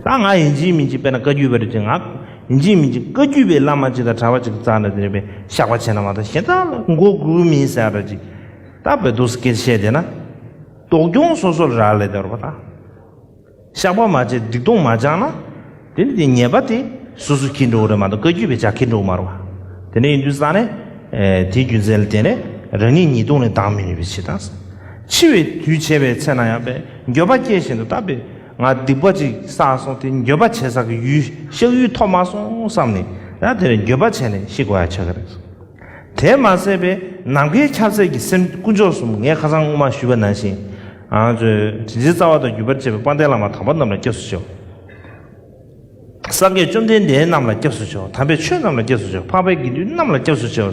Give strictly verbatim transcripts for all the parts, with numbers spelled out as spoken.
ད་ང་ཡིན་གཅིག་མིན་གཅིག་དཔེར་ན་བཀའ་བརྒྱུད་པ་རེད་ཅེས། ང་ཡིན་གཅིག་མིན་གཅིག་བཀའ་བརྒྱུད་པའི་བླ་མ་གཅིག་དང་གྲྭ་པ་གཅིག་བཙལ་ནས་དེ་རེད་པས་བཤགས་པ་བྱས་ན་མ་གཏོགས་གཞན་དག་ལ་མགོ་སྒུར་མིན་ཟེར་ར་ཅིག་ད་བོད་དུ་སྐད་བཤད་བསྡད་ན། སྡུག་གྱོང་སོ་སོར་རག་ལས་དེ་རེད་པ། ད་བཤགས་པ་མ་བྱས་སྡིག་ལྟུང་མ་སྦྱངས་ན། དེ་ནི་དེ་ཉེས་པ་དེ་སོ་སོ་འཁྱེར་འགྲོ་གི་རེད་མ་གཏོགས་བཀའ་བརྒྱུད་པས་ཅང་འཁྱེར་འགྲོ་གི་མ་རེད་པ། དེ་འདྲ་ཡིན་དུས་ཙང་ནས། ཨེ། དེའི་རྒྱུ་མཚན་ལ་བརྟེན་ནས་རང་ཉིད་ཉེས་ལྟུང་ནས་ལྡང་མི་ནུས་པའི་ཕྱིར་དང་། འཆི་བའི་དུས་བྱས་པའི་ཚེ་ན་ཡང་པས་འགྱོད་པ་སྐྱེས་བཞིན་དུ་ད་པས་ང་སྡིག་པ་ཅིག་བསགས་སོང་། དེ་འགྱོད་པ་བྱེད་ས་གི་ཡུལ་གཤགས་ཡུལ་ཐོབ་མ་སོང་བསམ་ནས་ཡང་དེ་ལ་འགྱོད་པ་བྱས་ནས་ཤི་དགོས་ཡ་ཆགས་ཀྱི་རེད། དེ་མ་ཟད་པས་ནམ་མཁའི་ཁྱབ་ཚད་ཀྱི་སེམས་དཀོན་མཆོག་གསུམ། ངས་ཁ་སང་སྔོན་མ་ཞུས་པ་ནང་བཞིན། ང་ཚོས་དྲིན་ཅན་རྩ་བ་དང་བརྒྱུད་པར་བཅས་པའི་དཔལ་ལྡན་བླ་མ་དམ་པ་རྣམས་ལ་སྐྱབས་སུ་མཆིའོ། སངས་རྒྱས་བཅོམ་ལྡན་འདས་རྣམས་ལ་སྐྱབས་སུ་མཆིའོ། དམ་པའི་ཆོས་རྣམས་ལ་སྐྱབས་སུ་མཆིའོ། འཕགས་པའི་དགེ་འདུན་རྣམས་ལ་སྐྱབས་སུ་མཆིའོ།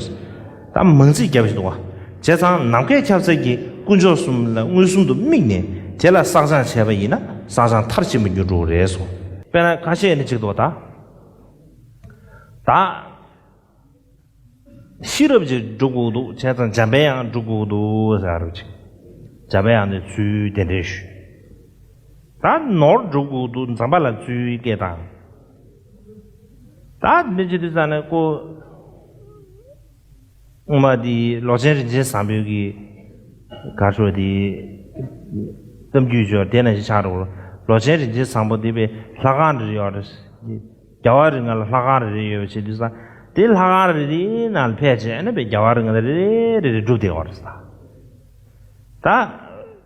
ད་མང་ཚིག་བརྒྱབ་བཞིན་འདུག་བ། བྱས་ཙང་ནམ་མཁའི་ཁྱབ་ཚད་ཀྱི་དཀོན་མཆོག་གསུམ་ལ་མངོན་སུམ་དུ་དམིགས་ནས་དེ་ལ་བསགས་སྦྱང་བྱས་པ་ཡིན་ན་བསགས་སྦྱང་མཐར་ཕྱིན་པར་འགྱུར་འགྲོ་གི་རེད་གསུངས། དཔེར་ན་ཁ་ཤས་ནི་གཅིག་འདུག་བ། ད། ད། ཤེས་རབ་ཀྱིས་སྒྲུབ་དགོས་འདུག་བྱས་ཙང་འཇམ་པའི་དབྱངས་སྒྲུབ་དགོས་འདུག་ཟེར་རོ་ཅིག་འཇམ་པའི་དབྱངས་ནས་ཚུལ་དེ་འདྲའི་ཞུས། ད་ནོར་སྒྲུབ་དགོས་འདུག་འཛམ་བུ་གླིང་ཚུལ་སྐད་བཏང་། ད་འདི་ཅི་དུས་ཙང་ནས་ཀོ། སྔོན་མ་དེ་ལོ་ཆེན་རིན་ཆེན་བཟང་པོའི་གི་ག་ཤོད་དེ་གཏམ་རྒྱུད་ཅོ་དེ་ན་ཞིག་ཆགས་འགྲོ། ལོ་ཆེན་རིན་ཆེན་བཟང་པོ་དེ་པའི་ལྷ་ཁང་རེ་ཡོད་རེད། རྒྱལ་བ་རིགས་ལྔ་ལ་ལྷ་ཁང་རེ་རེ་ཡོད་པ་བྱེད་དུས་ཙང་དེ་ལྷ་ཁང་རེ་རེའི་ནང་ལ་ཕལ་ཆེར་ཨ་ནི་པའི་རྒྱལ་བ་རིགས་ལྔ་རེ་རེ་རེ་རེ་སྒྲུབ་བསྡད་ཡོད་རེད་ས། ད་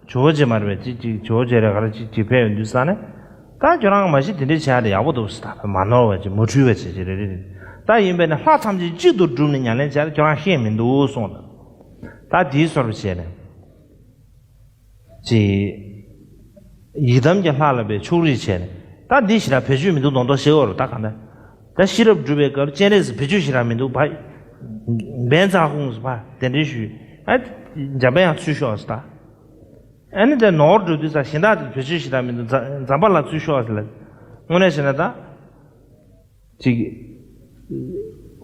ཇོ་བོ་རྗེ་མ་རེད་པས་ཅིག་ཅིག་ཇོ་བོ་རྗེ་རེད་ག་རེ་ཅིག་ཅིག་ཕེབས་ཡོང་དུས་ཙང་ནས་ད་ཁྱོད་རང་མ་གཞི་དེ་འདྲས་བྱས་ཏེ་ཡག་པོ་འདུག་ཟེར། ད་མ་ནོར་བ་ཅིག་མ་འཁྲུལ་བ་ཅིག་ཅིག་རེ་རེ་རེད། ད་ཡིན་པས་ན་ལྷ་ཐམས་ཅད་གཅིག་ཏུ་བསྒྲུབས་ནས་ཉམས་ལེན་བྱས་ཏེ་ཁྱོད་རང་ཤེས་མི་འདུག་གསུངས། ད་དེའི་བཟོ་འདྲ་བྱས་ནས། ཅིག་ཡི་དམ་གྱི་ལྷ་ལ་པའི་ཕྱོགས་རིས་བྱས་ནས། ད་འདི་ཞེ་དྲག་བེད་སྤྱོད་མི་འདུག་མདོག་མདོག་བྱེད་འོར་ད་ག་འདྲ། ད་ཤེས་རབ་སྒྲུབ་པའི་སྐབས་སྤྱན་རས་གཟིགས་བེད་སྤྱོད་ཞེ་དྲག་མི་འདུག་བ། བན་ཚ་ཧུང་ཟེར་བ་དེ་འདྲའི་ཞུས། ཨ། འཇམ་པའི་དབྱངས་ཚུར་ཤོག་ཟེར་ད། ཨ་ནི་དེ་ནོར་སྒྲུབ་དུས་ས་གཞན་དག་དེ་བེད་སྤྱོད་ཞེ་དྲག་མི་འདུག་འཛམ་བུ་གླིང་ཚུར་ཤོག་ཟེར་ལ། དངོས་གནས་བྱས་ན་ད། ཅིག་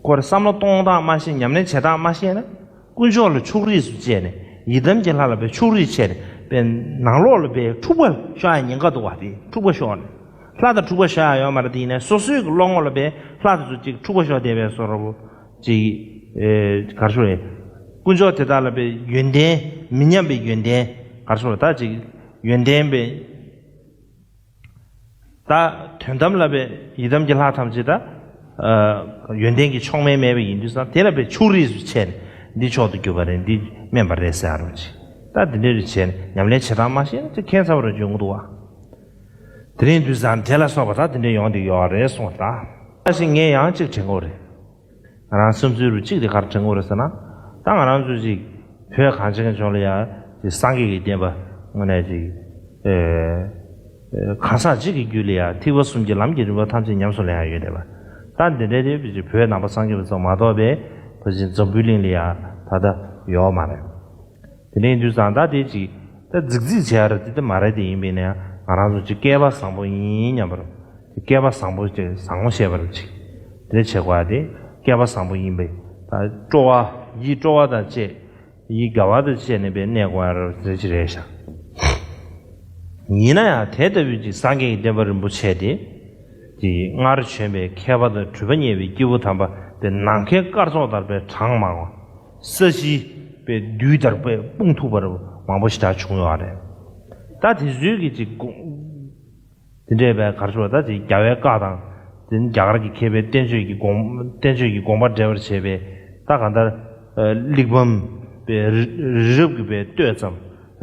ཁོ་རེ་བསམ་བློ་གཏོང་སྟངས་མ་ཤེས། ཉམས་ལེན་བྱེད་སྟངས་མ་ཤེས་ན། དཀོན་མཆོག་ལ་ཕྱོགས་རིས་སུ་བྱས་ནས། ཡི་དམ་གྱི་ལྷ་ལ་པའི་ཕྱོགས་རིས་བྱས་ནས། པའི་ནང་ལོགས་ལ་པའི་འཁྲུག་པ་ཤོག་ཡ་ཉེན་ཁ་འདུག་བ། དེ་འཁྲུག་པ་ཤོག་ནས། ལྷ་དང་འཁྲུག་པ་ཤོག་ཡ་ཡོད་མ་རེད། དེ་ཡིན་ན་སོ་སོའི་གི་བློ་ངོ་ལ་པའི་ལྷ་དེ་ཚོ་ཅིག་འཁྲུག་པ་ཤོག་བསྡད་པའི་བཟོ་འདྲ་པོ་ཅིག་ཨེ། ག་རེ་ཞུ་རེད། དཀོན་མཆོག་དེ་དག་ལ་པའི་ཡོན་ཏན་མི་མཉམ་པའི་ཡོན་ཏན་ག་རེ་ཞུ་རེད། ད་ཅིག་ཡོན་ཏན་པའི། ད་དོན་དམ་ལ་པའི་ཡི་དམ་གྱི་ལྷ་ཐམས་ཅད་ད། ཨ། ཡོན་ཏན་གྱི་མཆོག་དམན་མེད་པ་ཡིན་དུས་ཙང་དེ་ལ་པའི་ཕྱོགས་རིས་སུ་བྱས་ནས་འདི་མཆོག་ཏུ་གྱུར་པ་རེད། འདི་དམན་པ་རེད་ཟེར་རོ་ཅིག་ད་འདི་འདྲ་རེ་བྱས་ནས་ཉམས་ལེན་བྱེད་སྟངས་མ་ཤེས་ན་ཅིག་ཁྱད་མཚར་པོ་རེ་འཇོན་གྱི་འདུག་བ། དེ་རིང་དུས་ཙང་དེ་ལ་སོགས་པ་ད་འདི་འདྲ་ཡོང་འདི་ཡོད་རེད་གསུངས་ད། ད་ཞིག་ངས་ཡང་ཅིག་དྲན་གྱི་ཡོད་རེད། ང་རང་བསམ་ཚུལ་རུ་གཅིག་དེ་གར་དྲན་གྱི་ཡོད་རེད་ཟེར་ན། ད་ང་རང་ཚོ་ཅིག་བོད་གངས་ཅན་གྱི་ལྗོངས་ལ་ཡ་ཅིག་སངས་རྒྱས་ཀྱི་བསྟན་པ་དངོས་གནས་ཅིག་ཨེ། ཨེ། གང་ཟག་གཅིག་གི་རྒྱུད་ལ་ཡ་ཐེག་པ་གསུམ་གྱི་ལམ་གྱི་རིམ་པ་ཐམས་ཅད་ཉམས་སུ་ལེན་ཡ་ཡོད་བསྡད་པ། ད་འདི་འདྲའི་དེ་བོད་ནང་པ་སངས་རྒྱས་པ་ཚོ་མ་གཏོགས་པའི་ཕལ་ཆེར་འཛམ་བུའི་གླིང་ལ་ཡ་ད་ལྟ་ཡོད་མ་རེད། དེ་འདྲ་ཡིན་དུས་ཙང་ད་དེ་ཅིག་ད་རྫིག་རྫིག་བྱས་ཡ་རེད། དེ་ད་མ་རེད། དེ་ཡིན་པས་ན་ང་རང་ཚོ་ཅིག་སྐལ་པ་བཟང་པོ་ཡིན་སྙམ་པར། སྐལ་པ་བཟང་པོ་ཅིག་བཟང་པོ་བཤད་པར་ཅིག་དེ་འདྲ་བྱེད་དགོས་ཡ་དེ་སྐལ་པ་བཟང་པོ་ཡིན་པས། ད་སྤྲོ་བ་ཡིད་སྤྲོ་བ་དང་བཅས་ཡིད་དགའ་བ་དང་བཅས་ནས་པའི་གནས་དགོས་ཡ་རེད་ཅིག་རེད་ཤག་ཡིན་ན་ཡང་དེ་ལྟ་བུའི་ཅིག་སངས་རྒྱས་ཀྱི་བསྟན་པ་རིན་པོ་ཆེ་དེ་ཅིག་སྔར་བྱོན་པའི་མཁས་པ་དང་གྲུབ་པ་བརྙེས་པའི་སྐྱེས་བུ་དམ་པ་དེ་ནམ་མཁའི་སྐར་ཚོགས་ལྟར་པའི་གྲངས་མང་བ། ས་གཞི་པའི་རྡུལ་ལྟར་པའི་སྤུངས་ཐུབ་པར་མང་པོ་ཞེ་དྲག་བྱུང་ཡོད་རེད། ད་དེ་ཚོའི་གི་ཅིག་དགོངས། དེ་འདྲའི་བའི་ག་རེ་ཞུ་བ། ད་ཅིག་རྒྱལ་བའི་བཀའ་དང་དེ་ནི་རྒྱ་གར་གྱི་མཁས་པའི་བསྟན་བཅོས་ཀྱི་དགོངས། བསྟན་བཅོས་ཀྱི་དགོངས་པ་འགྲེལ་བར་བྱེད་པའི་ད་གང་ལྟར་གླེགས་བམ་པའི་རི་རི་རབ་ཀྱི་པའི་བསྟོད་ཙམ།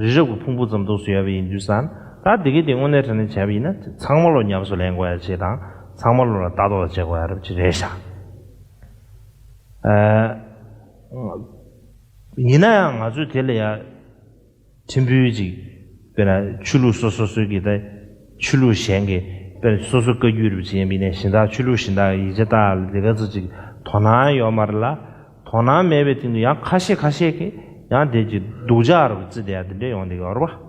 རི་རབ་ཀྱི་ཕུང་པོ་ཙམ་འདུག་སུ་ཡོད་པ་ཡིན་དུས་ཙང་ད་དེ་གི་དེ་དངོས་གནས་དྲང་གནས་བྱས་པ་ཡིན་ན་ཚང་མ་ལོ་ཉམས་སུ་ལེན་དགོས་ཡ་ཆེད་དང་ཚང་མ་ལོ་ལ་ལྟ་རྟོག་བྱེད་དགོས་ཡ་རབ་ཅིག་རེད་ཤག་ཨ། ཡིན་ན་ཡང་ང་ཚོས་དེ་ལ་ཡ། ཕྲན་བུ་ཅིག་དཔེར་ན་ཆོས་ལུགས་སོ་སོ་སོའི་གི་ད་ཆོས་ལུགས་གཞན་གྱི་དཔེར་ན་སོ་སོ་བཀའ་བརྒྱུད་རུ་ཅིག་ཡིན་པ་ཡིན་ན་གཞན་དག་ཆོས་ལུགས་གཞན་དག་ཡིག་ཆ་ལྟ་ལ་དེ་ག་ཚོད་ཅིག་དོ་སྣང་ཡོད་མ་རེད་ལ། དོ་སྣང་མེད་པའི་སྟེང་དུ་ཡང་ཁ་ཤས་ཁ་ཤས་ཀྱིས་ཡང་དེ་ཅིག་སྡུག་ཅག་རུ་བརྩི་བསྡད་ཡ་དེ་འདྲས་ཡོང་བསྡད་ཡོད་རེད་བ།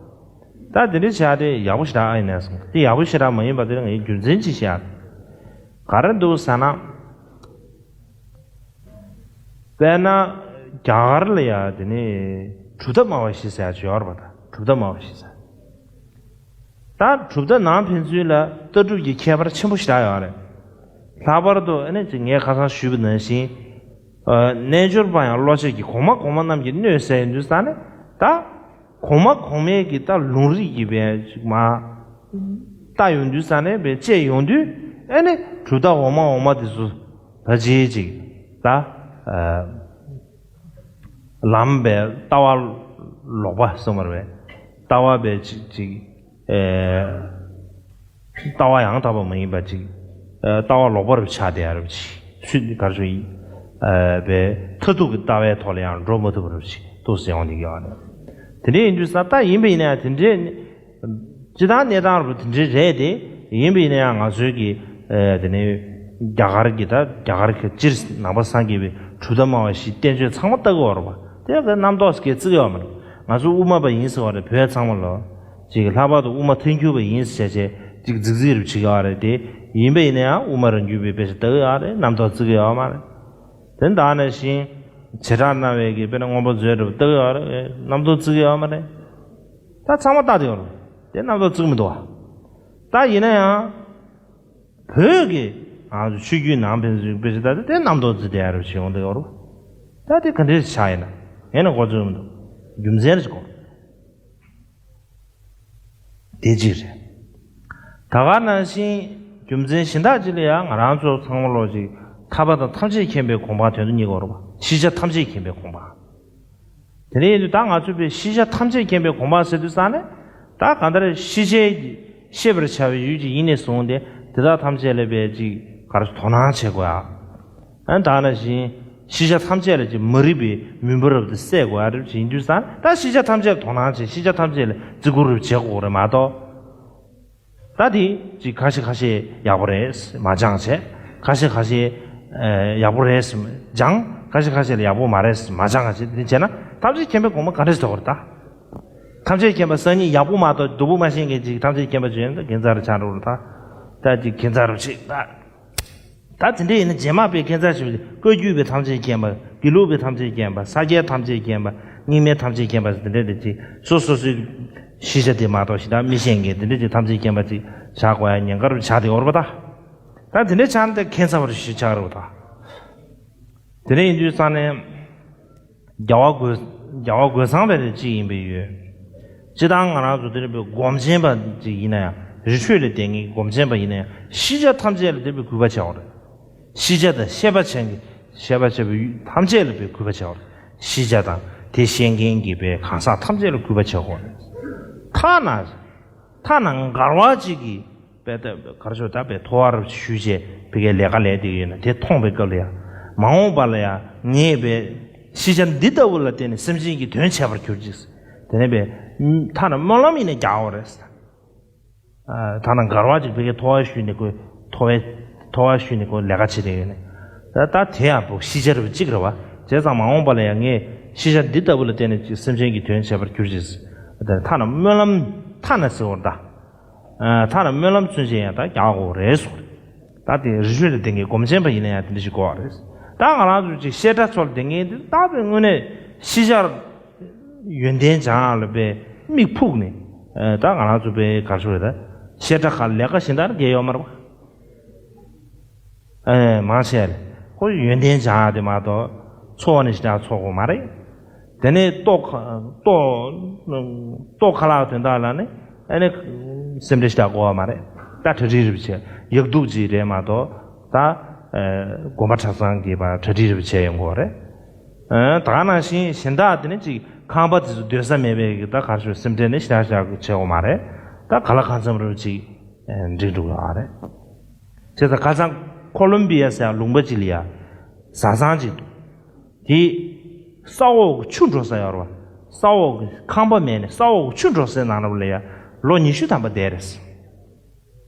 ད་དེ་འདྲས་བྱས་ཏེ་ཡག་པོ་ཞེ་དྲག་ཨ་ཡིན་ན་སོང་དེ་ཡག་པོ་ཞེ་དྲག་མ་ཡིན་པ་དེ་ངས་རྒྱུ་མཚན་ཅིག་བཤད་ཡ་ག་རེ་འདུག་ཟེར་ན། དཔེར་ན་རྒྱ་གར་ལ་ཡ་དེ་ནི་གྲུབ་མཐའ་སྨྲ་བ་བཞི་ཟེར་ཡ་ཅིག་ཡོད་རེད་པ། ད་གྲུབ་མཐའ་སྨྲ་བ་བཞི་ཟེར། ད་གྲུབ་མཐའ་ནང་ཕན་ཚུན་ལ་ལྟ་གྲུབ་ཀྱི་ཁྱད་པར་ཆེན་པོ་ཞེ་དྲག་ཡོད་རེད། ལྷག་པར་དུ་ཨ་ནི་ཅིག་ངས་ཁ་སང་ཞུས་པ་ནང་བཞིན། ཨ། རྣལ་འབྱོར་པ་ཡང་བློ་ཆོས་ཀྱི་གོང་མ་གོང་མ་རྣམས་ཀྱིས་མནོས་ཟེར་ཡོང་དུས་ཙ་ནས་ད། གོང་མ་གོང་མའི་གི་ད་ལུང་རིགས་ཀྱི་བའི་ཅིག་མ། ལྟ་ཡོང་དུས་ཙ་ནས་བའི་དཔྱད་ཡོང་དུས་ཨ་ནི་གྲུབ་མཐའ་འོག་མ་འོག་མ་དེ་ཚོ་ད་ཅིག་ཅིག་ད། ཨ། ལམ་པའི་ལྟ་བ་ལོག་པ་གསུངས་པ་རེད་པས། ལྟ་བ་པའི་ཅིག་ཅིག་ཨེ། ལྟ་བ་ཡང་དག་པ་མ་ཡིན་པ་ཅིག་ཨེ། ལྟ་བ་ལོག་པ་རུ་ཆགས་བསྡད་ཡ་རུ་ཅིག་ཚུལ་ག་རེ་ཞུ་ཡིན། ཨེ། པའི་མཐར་ཐུག་གི་ལྟ་བའི་ཐོག་ལ་ཡང་འགྲོ་མ་ཐུབ་པ་རུ་ཅིག་ཏོག་ཙམ་ཡོང་བསྡད་ཀྱི་ཡོད་རེད། དེ་འདྲ་ཡིན་དུས་ཙ་ད་ཡིན་པ་ཡིན་ན་ཡང་དེ་འདྲའི། སྤྱི་བཏང་གནས་སྟངས་རུ་དེ་འདྲའི་རེད་དེ། ཡིན་པ་ཡིན་ན་ཡང་ང་ཚོའི་གི་ཨེ། དེ་ནི་རྒྱ་གར་གྱི་ད་རྒྱ་གར་གྱི་སྤྱིར་ནང་པ་སངས་རྒྱས་པའི་གྲུབ་མཐའ་སྨྲ་བ་བཞིའི་བསྟན་བཅོས་ཚང་མ་ལྟ་གི་ཡོད་རེད་པ། དེ་གི་རྣམ་རྟོག་སྐྱེ་བརྩི་གི་ཡོད་མ་རེད། ང་ཚོ་དབུ་མ་པ་ཡིན་ཟེར་བ་རེད། བོད་ཚང་མ་ལོ། ཅིག་ལྷག་པར་དུ་དབུ་མ་ཐལ་འགྱུར་བ་ཡིན་ཟེར་བྱས་ཅིག་རྫིག་རྫིག་རུ་བྱེད་ཀྱི་ཡོད་རེད་དེ། ཡིན་པ་ཡིན་ན་ཡང་དབུ་མ་རང་རྒྱུད་པའི་དཔེ་ཆ་ལྟ་གི་ཡོད་རེད། རྣམ་རྟོག་བརྩི་གི་ཡོད་མ་རེད། དེ་ད་ནང་བཞིན་བྱེ་བྲག་སྨྲ་བའི་གི་དཔེར་ན་མངོན་པ་མཛོད་འདྲ་པོ་ལྟ་གི་ཡོད་རེད། རྣམ་རྟོག་བརྩི་གི་ཡོད་མ་རེད། ད་ཚང་མ་ལྟ་དེ་ཡོད་རེད། དེ་རྣམ་རྟོག་བརྩི་གི་མི་འདུག་བ། ད་ཡིན་ན་ཡང་། བོད་ཀྱི་ང་ཚོ་ཆོས་བརྒྱུད་ནང་ཕན་ཚུན་དཔེ་ཆ་ལྟ་དུས་དེ་རྣམ་རྟོག་བརྩི་བསྡད་ཡ་རེ་བྱེད་ཡོང་དུ་ཡོད་རེད། ད་དེ་ག་འདྲས་ཆགས་ཡིན་ན་ཡིན་ན་འགོ་ཚུགས་མི་འདུག་རྒྱུ་མཚན་རེ་ཞིག་གོ། དེ་གཅིག་རེད། ད་ག་ནང་བཞིན་རྒྱུ་མཚན་གཞན་དག་ཅིག་ལ་ཡང་ང་རང་ཚོ་ཚང་མ་ལོག་ཅིག་ཐར་པ་དང་ཐམས་ཅད་མཁྱེན་པའི་གོ་འཕང་དོན་དུ་གཉེར་དགོས་རེད་པ། ཤེས་བྱ་ཐམས་ཅད་མཁྱེན་པའི་གོ་འཕང་། དེ་ནས་ཡིན་དུས་ད་ང་ཚོས་པའི་ཤེས་བྱ་ཐམས་ཅད་མཁྱེན་པའི་གོ་འཕང་ཟེར་དུས་ཙང་ནས། ད་གང་ལྟར་ཤེས་བྱའི་ཤེས་པར་བྱ་བའི་ཡུལ་གྱི་ཡིན་ནས་བཟུང་སྟེ་དེ་དག་ཐམས་ཅད་ལ་པའི་ཅིག་ག་རེ་དོ་སྣང་བྱེད་དགོས་ཨ། ཨ་ད་ནང་བཞིན་ཤེས་བྱ་ཐམས་ཅད་ལ་ཅིག་མ་རིག་པའི་མུན་པ་རབ་ཏུ་བསལ་དགོས་ཨ་རེ་ཡིན་དུས་ཙང་ད་ཤེས་བྱ་ཐམས་ཅད་ལ་དོ་སྣང་བྱེད། ཤེས་བྱ་ཐམས་ཅད་ལ་བརྩི་བཀུར་རབ་བྱེད་དགོས་རེད་མ་གཏོགས། ད་དེ་ཅིག་ཁ་ཤས་ཁ་ཤས་ཡག་པོ་རེད་མ་སྦྱངས་བྱས། ཁ་ཤས་ཁ་ཤས་ཨེ་ཡག་པོ་རེད་སྦྱངས། ཁ་ཤས་ཁ་ཤས་ལ་ཡག་པོ་མ་རེད་མ་སྦྱངས་བྱས། དེ་བྱས་ན་ཐམས་ཅད་མཁྱེན་པའི་གོ་འཕང་ག་འདྲས་ཐོབ་རེད་ད། ཐམས་ཅད་མཁྱེན་པ་སང་ཉིན་ཡག་པོ་མ་གཏོགས་སྡུག་པོ་མ་ཤེས་མཁན་ཅིག་ཐམས་ཅད་མཁྱེན་པ་བྱས་ན་ད་ཁྱད་མཚར་ཆགས་འགྲོ་རེད་ད། ད་ཅིག་ཁྱད་མཚར་རུ་ཅིག་ད། ད་དེ་འདྲ་ཡིན་ན་རྗེས་མ་པའི་ཁྱད་མཚར་ཞིག་བཀའ་བརྒྱུད་པའི་ཐམས་ཅད་མཁྱེན་པ། དགེ་ལུགས་པའི་ཐམས་ཅད་མཁྱེན་པ། ས་སྐྱའི་ཐམས་ཅད་མཁྱེན་པ། རྙིང་མའི་ཐམས་ཅད་མཁྱེན་པ་དེ་འདྲ་དེ་ཅིག་སོ་སོ་སོའི་ཤེས་བྱ་དེ་མ་གཏོགས་གཞན་དག་མི་ཤེས་མཁན་དེ་འདྲ་ཅིག་ཐམས་ཅད་མཁྱེན་པ་ཅིག་བྱ་དགོས་ཡ་ཉེན་ཁ་རུ་ཆགས་དེ་ཡོད་རེད་པ་ད། ད་དེ་འདྲ་ཆགས་ན་ད་ཁྱད་མཚར་བ་རུ་ཞིག་ཆགས་རེད་པ་ད། དེ་འདྲ་ཡིན་དུས་ཙང་ནས། རྒྱལ་བ་རྒོད། རྒྱལ་བ་རྒོད་ཚང་པའི་རེ་གཅིག་ཡིན་པའི་ཡོད། སྤྱི་བཏང་ང་རང་ཚོ་དེ་རིང་པའི་སྒོམ་ཆེན་པ་ཅིག་ཡིན་ན་ཡང་རི་ཁྲོད་ལ་བསྡད་མཁན་གྱི་སྒོམ་ཆེན་པ་ཡིན་ན་ཡང་ཤེས་བྱ་ཐམས་ཅད་ལ་དེ་རིང་པའི་གུས་པ་བྱ་དགོས་རེད། ཤེས་བྱ་དང་ཤེས་པ་ཆེན་གྱི་ཤེས་པ་ཆེན་པོའི་ཐམས་ཅད་ལ་པའི་གུས་པ་བྱ་དགོས་རེད། ཤེས་བྱ་དང་དེ་ཤེས་མཁན་གྱི་པའི་གང་ཟག་ཐམས་ཅད་ལ་གུས་པ་བྱ་དགོས་རེད། ཐ་ན། ཐ་ན་འགལ་བ་གཅིག་གིས་པའི་ད་གར་ཆོག་ད་པའི་ཐོ་བར་ཞུས་བྱས་བི་གའི་ལས་ཀ་ལས་དེ་ཡོད་ན་དེ་མཐོང་བའི་སྐབས་ལ་ཡང་མ་འོངས་པ་ལ་ཡང་ངས་པའི་ཤེས་བྱ་འདི་ལྟ་བུ་ལ་བརྟེན་ནས་སེམས་ཅན་གྱི་དོན་བྱེད་པར་གྱུར་ཅིག་དེ་ནས་པའི་ཐ་ན་སྨོན་ལམ་ཡིན་ན་རྒྱག་འོ་རེད། ཐ་ན་འགལ་བ་གཅིག་བི་གའི་ཐོ་བར་ཞུས་ནས་ཁོས་ཐོ་བའི་ཐོ་བར་ཞུས་ནས་ཁོས་ལས་ཀ་བྱེད་དེ་ཡོད་ནས་ད་ད་དེ་ཡང་པོ་ཤེས་བྱ་རུ་གཅིག་རེད་བ། བྱས་ཙང་མ་འོངས་པ་ལ་ཡང་ངས་ཤེས་བྱ་འདི་ལྟ་བུ་ལ་བརྟེན་ནས་ཅིག་སེམས་ཅན་གྱི་དོན་བྱེད་པར་གྱུར་ཅིག་ཐ་ན་སྨོན་ལམ་ཐ་ན་ཟེར་བར་ད། ཐ་ན་སྨོན་ལམ་ཚུན་ཆད་ཡང་ད་རྒྱག་དགོས་རེད་གསུངས་རེད། ད་དེ་རི་ཁྲོད་ལ་བསྡད་མཁན་སྒོམ་ཆེན་པ་ཡིན་ན་ཡང་དེ་འདྲ་ཞིག་དགོས་པ་རེད། ད་ང་རང་ཚོ་ཅིག་བཤད་གྲྭ་ཚོ་ལ་བསྡད་མཁན་དེ་ད་དཔེ་དངོས་གནས་ཤེས་བྱ་ཡོན་ཏན་སྦྱང་ཡག་ལ་དཔེ་མིག་ཕུག་ནས་ད་ང་རང་ཚོ་དཔེ་ག་རེ་ཞུ་རེད་ད་བཤད་གྲྭ་ཁག་ལས་ཀ་གཞན་དག་རྒྱག་ཡོད་མ་རེད་པ། ཨེ་མང་ཆེ་ལ་ཁོ་ཡོན་ཏན་སྦྱང་ཡག་དེ་མ་གཏོགས་འཚོ་བ་ནི་ཞེ་དྲག་འཚོ་དགོས་མ་རེད། དེ་ནས་ལྟོ་ཁ་ལྟོ་ལྟོ་ཁ་ལག་དོན་དག་ལ་ནི་ཨ་ནི་སེམས་ཁྲལ་ཞེ་དྲག་དགོས་པ་མ་རེད། ད་གྲ་སྒྲིག་རེ་བྱས་ཡག་སྡུག་ཅིག་རེད་མ་གཏོགས་ད་ཨེ་དགོན་པ་གྲྭ་ཚང་གི་བར་གྲ་སྒྲིག་རེ་བྱས་ཡོང་དགོས་རེད། ཨེ་ད་ག་ནང་བཞིན་གཞན་དག་དེ་ནི་ཅིག་ཁང་པ་དེ་ཚོ་སྡོད་ས་མེད་པའི་གི་ད་ག་རེ་ཞུ་སེམས་ཁྲལ་ནི་ཞེ་དྲག་ཞེ་དྲག་བྱེད་དགོས་མ་རེད། ད་ག་ལ་གང་འཚམ་རེ་ཅིག་འགྲིག་འགྲོ་གི་ཨ་རེད། བྱས་ཙང་ཁ་སང་ཁོ་ལོམ་བི་ཡ་ཟེར་ཡག་ལུང་པ་ཅིག་ལ་ཡ་བཟའ་ཚང་ཅིག་འདུག་དེ་ས་འོག་གི་ཆུ་འགྲོ་ས་ཡོད་རེད་བ། ས་འོག་གི་ཁང་པ་མེད་ནས་ས་འོག་གི་ཆུ་འགྲོ་སའི་ནང་ལ་ཡ་ལོ་ཉི་ཤུ་ཐམ་པ་བསྡད་རེད།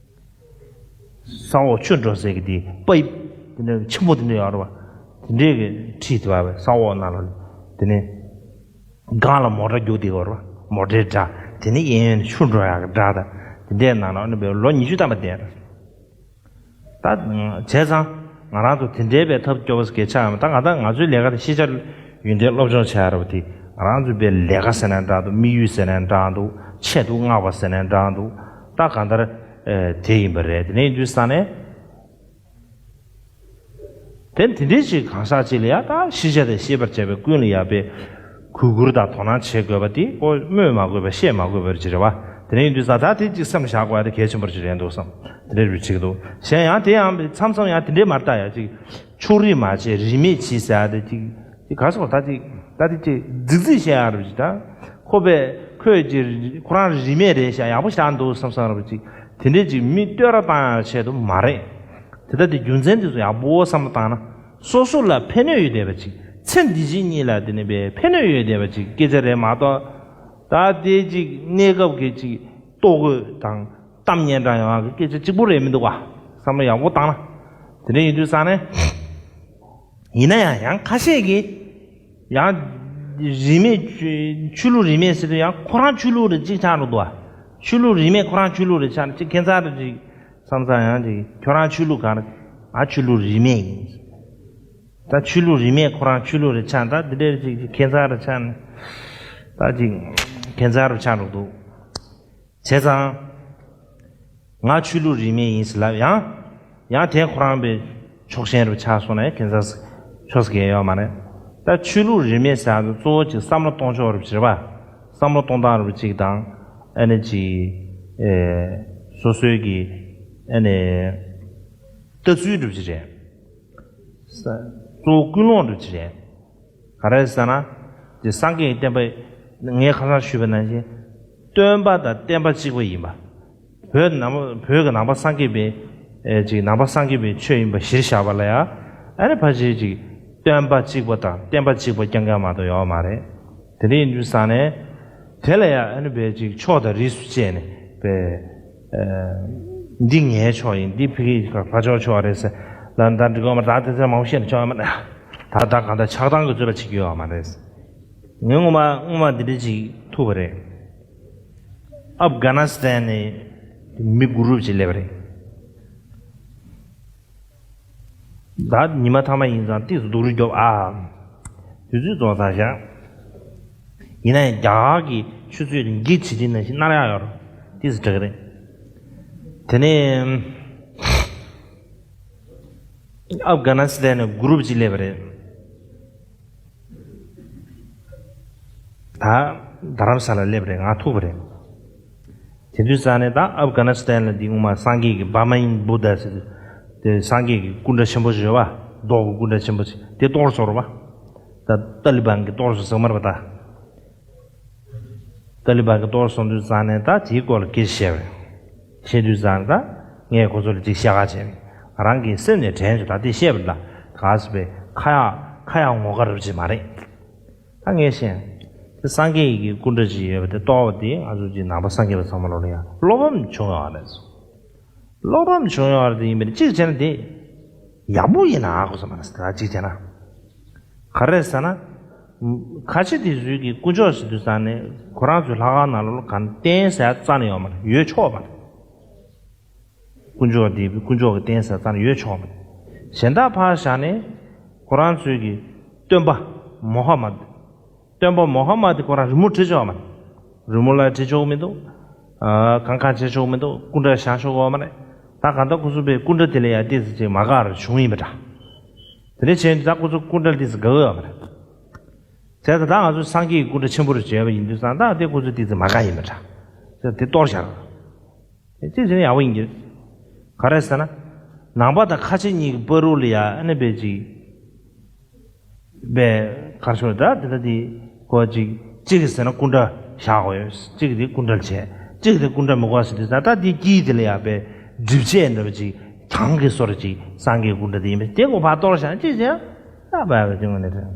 ས་འོག་ཆུ་འགྲོ་སའི་གི་དེ་པའི་དེ་འདྲ་ཆེན་པོ་དེ་འདྲ་ཡོད་རེད་བ། དེ་འདྲའི་གི་ཁྲིད་དེ་བ་བས་ས་འོག་ནང་ལ་དེ་ནས་སྒང་ལ་མོ་ཊ་རྒྱུག་དེ་ཡོད་རེད་བ། མོ་ཊའི་སྒྲ་དེ་ནས་གཡས་གཡོན་ནས་ཆུ་འགྲོ་ཡག་གི་སྒྲ་དང་དེ་འདྲའི་ནང་ལ་ཨ་ནི་བས་ལོ་ཉི་ཤུ་ཐམ་པ་བསྡད་རེད། ད་བྱས་ཙང་ང་རང་ཚོ་དེ་འདྲའི་བའི་ཐབས་སྐྱོ་བོ་ཞིག་གལ་ཆགས་ཡོང་ད་ང་ད་ང་ཚོའི་ལས་ཀ་དེ་ཤེས་བྱ་ཡོན་ཏན་སློབ་སྦྱོང་བྱ་ཡ་རེད་བ། དེ་ང་རང་ཚོའི་བའི་ལས་ཀ་ཟེར་ན་འདྲ་འདུག་དམིགས་ཡུལ་ཟེར་ན་འདྲ་འདུག་ཆེད་དུ་མངགས་པ་ཟེར་ན་འདྲ་འདུག་ད་གང་ལྟར་དེ་ཡིན་པ་རེད། དེ་ནས་ཡིན་དུས་ས་ནས། དེ་དེ་འདྲའི་ཅིག་གང་ཟག་ཅིག་ལ་ཡང་ད་ཤེས་བྱ་དང་ཤེས་པར་བྱ་བའི་ཀུན་ལ་ཡང་པའི་གུས་བཀུར་དང་དོ་སྣང་བྱེད་དགོས་པ་དེ་ཁོ་སྨོས་མ་དགོས་པ་བཤད་མ་དགོས་པ་ཅིག་རེད་བ། དེ་འདྲ་ཡིན་དུས་ས་ད་དེ་ཅིག་སེམས་བཞག་དགོས་ཡ་དེ་གལ་ཆེན་པོ་ཅིག་རེད་འདུག་བསམ། དེ་འདྲའི་རུ་ཅིག་འདུག་གཞན་ཡང་དེ་ཡང་མཚམས་མཚམས་ཡང་དེ་འདྲའི་མ་རེད་ད་ཡ་ཅིག་ཕྱོགས་རིས་མ་བྱེད་རིས་མེད་གྱིས་ཟེར་ཡ་དེ་ཅིག་ཅིག་ག་སོགས་ད་ཅིག་ད་དེ་ཅིག་རྫིག་རྫིག་བཤད་ཡ་རུ་ཅིག་ད་ཁོ་པས་ཁོས་ཅིག་ཁོ་རང་རིས་མེད་རེད་ཤག་ཡག་པོ་བཞག་འདུག་བསམ་བསམ་རུ་ཅིག་དེ་འདྲའི་ཅིག་མི་བསྟོད་ར་བཏང་ཡ་ཆེད་དུ་མ་རེད། དེ་ལྟ་དེ་རྒྱུ་མཚན་དེ་ཚོ་ཡག་པོ་བསམ་བློ་བཏང་ན། སོ་སོ་ལ་ཕན་གནོད་ཡོད་བསྡད་པ་ཅིག་ཚེ་འདི་ཕྱི་གཉིས་ལ་དེ་ནི་བས་ཕན་གནོད་ཡོད་བསྡད་པ་ཅིག་སྐད་ཆ་རེད་མ་གཏོགས། ད་དེ་ཅིག་གནས་སྐབས་ཀྱི་ཅིག་ལྟོ་གོས་དང་གཏམ་སྙན་གྲགས་ཡོང་བ་གི་སྐད་ཆ་གཅིག་པོ་རེད་མི་འདུག་ག་བསམ་བློ་ཡག་པོ་བཏང་ན། དེ་འདྲ་ཡིན་དུས་ས་ནས། ཡིན་ན་ཡང་ཡང་ཁ་ཤས་ཀྱིས་ཡང་རིས་མེད་ཆོས་ལུགས་རིས་མེད་ཟེར་དུས་ཡང་ཁོ་རང་ཆོས་ལུགས་རེད་ཅིག་ཆགས་འགྲོ་འདུག་ག་ཆོས་ལུགས་རིས་མེད་ཁོ་རང་ཆོས་ལུགས་རེད་ཆགས་ནས་ཅིག་ཁྱད་མཚར་རེད་ཅིག་བསམ་ས་ཡང་ཅིག་ཁྱོད་རང་ཆོས་ལུགས་ག་རེ། ང་ཆོས་ལུགས་རིས་མེད་ཡིན། ད་ཆོས་ལུགས་རིས་མེད་ཁོ་རང་ཆོས་ལུགས་རེད་ཆགས་ད་འདི་འདྲའི་ཅིག་ཅིག་ཁྱད་མཚར་རེད་ཆགས་ནས་ད་ཅིག་ཁྱད་མཚར་རུ་ཆགས་འགྲོ་འདུག་བྱས་ཙང་། ང་ཆོས་ལུགས་རིས་མེད་ཡིན་ཟེར་ལབ་ཡང་། ཡང་དེ་ཁོ་རང་པའི་ཕྱོགས་ཞེན་རུ་ཆགས་སོང་ན་ཁྱད་མཚར་ཆོས་ཟེར་ཡ་ཡོད་མ་རེད། ད་ཆོས་ལུགས་རིས་མེད་ཟེར་ཡ་དེ་གཙོ་བོ་ཅིག་བསམ་བློ་གཏོང་ཕྱོགས་རུ་བྱེད་པ། བསམ་བློ་གཏོང་སྟངས་རུ་ཅིག་དང་། ཨ་ནི་ཅིག་ཨེ། སོ་སོའི་གི་ཨ་ནི་ལྟ་ཚུལ་རུ་ཅིག་རེད། གཙོ་བོ་ཀུན་སློང་རུ་ཅིག་རེད། ག་རེ་ཟེར་ན། དེ་སངས་རྒྱས་ཀྱི་བསྟན་པ། ངས་ཁ་སང་ཞུས་པ་ནང་བཞིན། སྟོན་པ་དང་བསྟན་པ་གཅིག་པ་ཡིན་པ། བོད་ནང་པ་བོད་ཀྱི་ནང་པ་སངས་རྒྱས་པའི། ཨེ་ཅིག་ནང་པ་སངས་རྒྱས་པའི་ཆོས་ཡིན་པ་གཞིར་བཞག་པ་ལ་ཡང་། ཨ་ནི་ཕལ་ཆེར་ཅིག་སྟོན་པ་གཅིག་པ་དང་བསྟན་པ་གཅིག་པ་རྐྱང་རྐྱང་མ་གཏོགས་ཡོད་མ་རེད། དེ་འདྲ་ཡིན་དུས་ཙང་ནས། དེ་ལ་ཡང་ཨ་ནི་བས་ཅིག་ཕྱོགས་དང་རིས་སུ་བཅད་ནས་བས། འདི་ངའི་ཕྱོགས་ཡིན་འདི་ཕ་གི་ཕ་ཕྱོགས་ཕྱོགས་རེད་ཟེར། ལ་ད་འགྲིག་གོ་མ་ད་དེ་ཚོ་མང་པོ་བཤད་ན་ཆོག་ཡ་མ་རེད། ད་ད་གང་ལྟར་ཆགས་སྡང་གི་རྩོད་པ་བྱེད་ཀྱི་ཡོད་མ་རེད། ངས་སྔོན་མ་སྔོན་མ་འདི་འདྲ་ཅིག་ཐུག་པ་རེད། ཨབ་གྷ་ན་སི་ཐན་ནས་མི་གུ་རུབ་ཅིག་སླེབས་པ་རེད། ད་ཉི་མ་ཐ་མ་ཡིན་ཙང་ཏིས་སྡུག་རུས་རྒྱོབ་ཨ། དུས་ཚོད་རྫོགས་ཚར་ཤག་ཡིན་ན་ཡང་རྒྱ་གར་གྱི་ཆུ་ཚོད་འགྱིག་བྱེད་ཀྱི་ནང་བཞིན་ནར་ཡག་ཡོད་རེད། ཏིས་དྲག་གི་རེད། དེ་ནས་ཨབ་གྷ་ན་སི་ཐན་ནས་གུ་རུབ་ཅིག་སླེབས་པ་རེད། ད་རྡ་རམ་ས་ལ་སླེབས་པ་རེད། ང་ཐུག་པ་རེད། དེ་དུས་ཙང་ནས་ད་ཨབ་གྷ་ན་སི་ཐན་ལ་འདི་སྔོན་མ་སངས་རྒྱས་ཀྱི་བྷ་མ་ཡིན་བུ་དྷ་ཟེར་དེ་སངས་རྒྱས་ཀྱི་སྐུ་འདྲ་ཆེན་པོ་ཞིག་ཡོད་པ། རྡོ་གི་སྐུ་འདྲ་ཆེན་པོ་ཞིག་དེ་གཏོར་སོང་རེད་པ། ད་ཏཱ་ལི་བན་གྱིས་གཏོར་སོང་ཟེར་མ་རེད་པ་ད། ཏཱ་ལི་བན་གྱིས་གཏོར་སོང་དུས་ཙང་ནས་ད་དེའི་སྐོར་ལ་སྐད་ཆ་བཤད་པ་རེད། བཤད་དུས་ཙང་ནས་ད་ངས་ཁོ་ཚོ་ལ་ཅིག་བཤད་ཁ་བྱས་པ་རེད། ང་རང་གི་སེམས་ནས་དྲན་བྱུང་ད་དེ་བཤད་པ་རེད་ད། ག་ཟེར་བའི་ཁ་ཡག་ཁ་ཡག་ངོ་དགའ་རབ་ཅིག་མ་རེད། ད་ངས་བཤད། དེ་སངས་རྒྱས་ཀྱི་སྐུ་འདྲ་ཅིག་ཡོད་པ་དེ་གཏོར་བ་དེ་ང་ཚོ་ཅིག་ནང་པ་སངས་རྒྱས་པ་ཚང་མ་ལོ་ལ་ཡང་བློ་ཕམ་བྱུང་ཡོད་རེད། བློ་ཕམ་བྱུང་ཡོད་རེད་དེ་ཡིན་པས་གཅིག་བྱས་ན་དེ་ཡག་པོ་ཡིན་ན་ཨ་ཁོ་ས་མ་རེད་ཟེར་ད་གཅིག་བྱས་ན། ག་རེ་ཟེར་ན། ཁ་ཆེ་དེ་ཚོའི་གི་དཀོན་མཆོག་ཟེར་དུས་ཙང་ནས་ཁོ་རང་ཚོའི་ལྷ་ཁང་ནང་ལོགས་ལ་གང་རྟེན་ཟེར་རྩ་ནས་ཡོད་མ་རེད། ཡོད་ཆོག་མ་རེད། དཀོན་མཆོག་དེ་དཀོན་མཆོག་གི་རྟེན་ཟེར་རྩ་ནས་ཡོད་ཆོག་མ་རེད། གཞན་དག་ཕར་བཞག་ནས་ཁོ་རང་ཚོའི་གི་སྟོན་པ་མོ་ཧ་མད། སྟོན་པ་མོ་ཧ་མད་དེ་ཁོ་རང་རི་མོ་བྲིས་ཆོག་མ་རེད། རི་མོ་ལ་བྲིས་ཆོག་མི་འདུག་ཨ། གང་གང་བྱེད་ཆོག་མི་འདུག་སྐུ་འདྲ་བཞེངས་ཆོག་གོ་མ་རེད། ད་གང་ལྟར་ཁོ་ཚོ་པའི་སྐུ་འདྲ་དེ་ལ་ཡང་ཏོག་ཙམ་ཅིག་མ་དགའ་རུ་བྱུང་ཡིན་པ་འདྲ། དེ་འདྲ་བྱས་ནས་ད་ཁོ་ཚོ་སྐུ་འདྲ་ཏོག་ཙམ་དགའ་གི་ཡོད་མ་རེད། བྱས་ཙང་ད་ང་ཚོ་སངས་རྒྱས་ཀྱི་སྐུ་འདྲ་ཆེན་པོ་རུ་བྱས་པ་ཡིན་དུས་ཙང་ད་དེ་ཁོ་ཚོ་ཏོག་ཙམ་མ་དགའ་ཡིན་པ་འདྲ། དེ་གཏོར་བཞག་ཅིག་བྱས་ན་ཡག་པོ་ཡིན་གྱི། ག་རེ་ཟེར་ན། ནང་པ་དང་ཁ་ཆེ་གཉིས་ཀྱི་བར་དུ་ལ་ཡ་ཨ་ནི་བས་ཅིག་བས་གར་ཤོར་ད་དེ་ལྟ་དེ་གོ་ཅིག་གཅིག་གིས་ཟེར་ན་སྐུ་འདྲ་བཞག་དགོས་ཡོད། གཅིག་གིས་དེ་སྐུ་འདྲ་བྱས། གཅིག་གིས་དེ་སྐུ་འདྲ་མི་དགོས་ཟེར་དུས་ད་ལྟ་དེ་དཀྱིལ་དེ་ལ་ཡ་བས་སྒྲིབ་བྱེད་འདྲ་བ་ཅིག་གྱང་གི་སོར་ཅིག་སངས་རྒྱས་སྐུ་འདྲ་དེ་ཡིན་པས་དེ་གོ་ཕར་གཏོར་བཞག་ཅིག་བྱས་ད་བས་བས་དེ་ངོ་ནས་དྲན་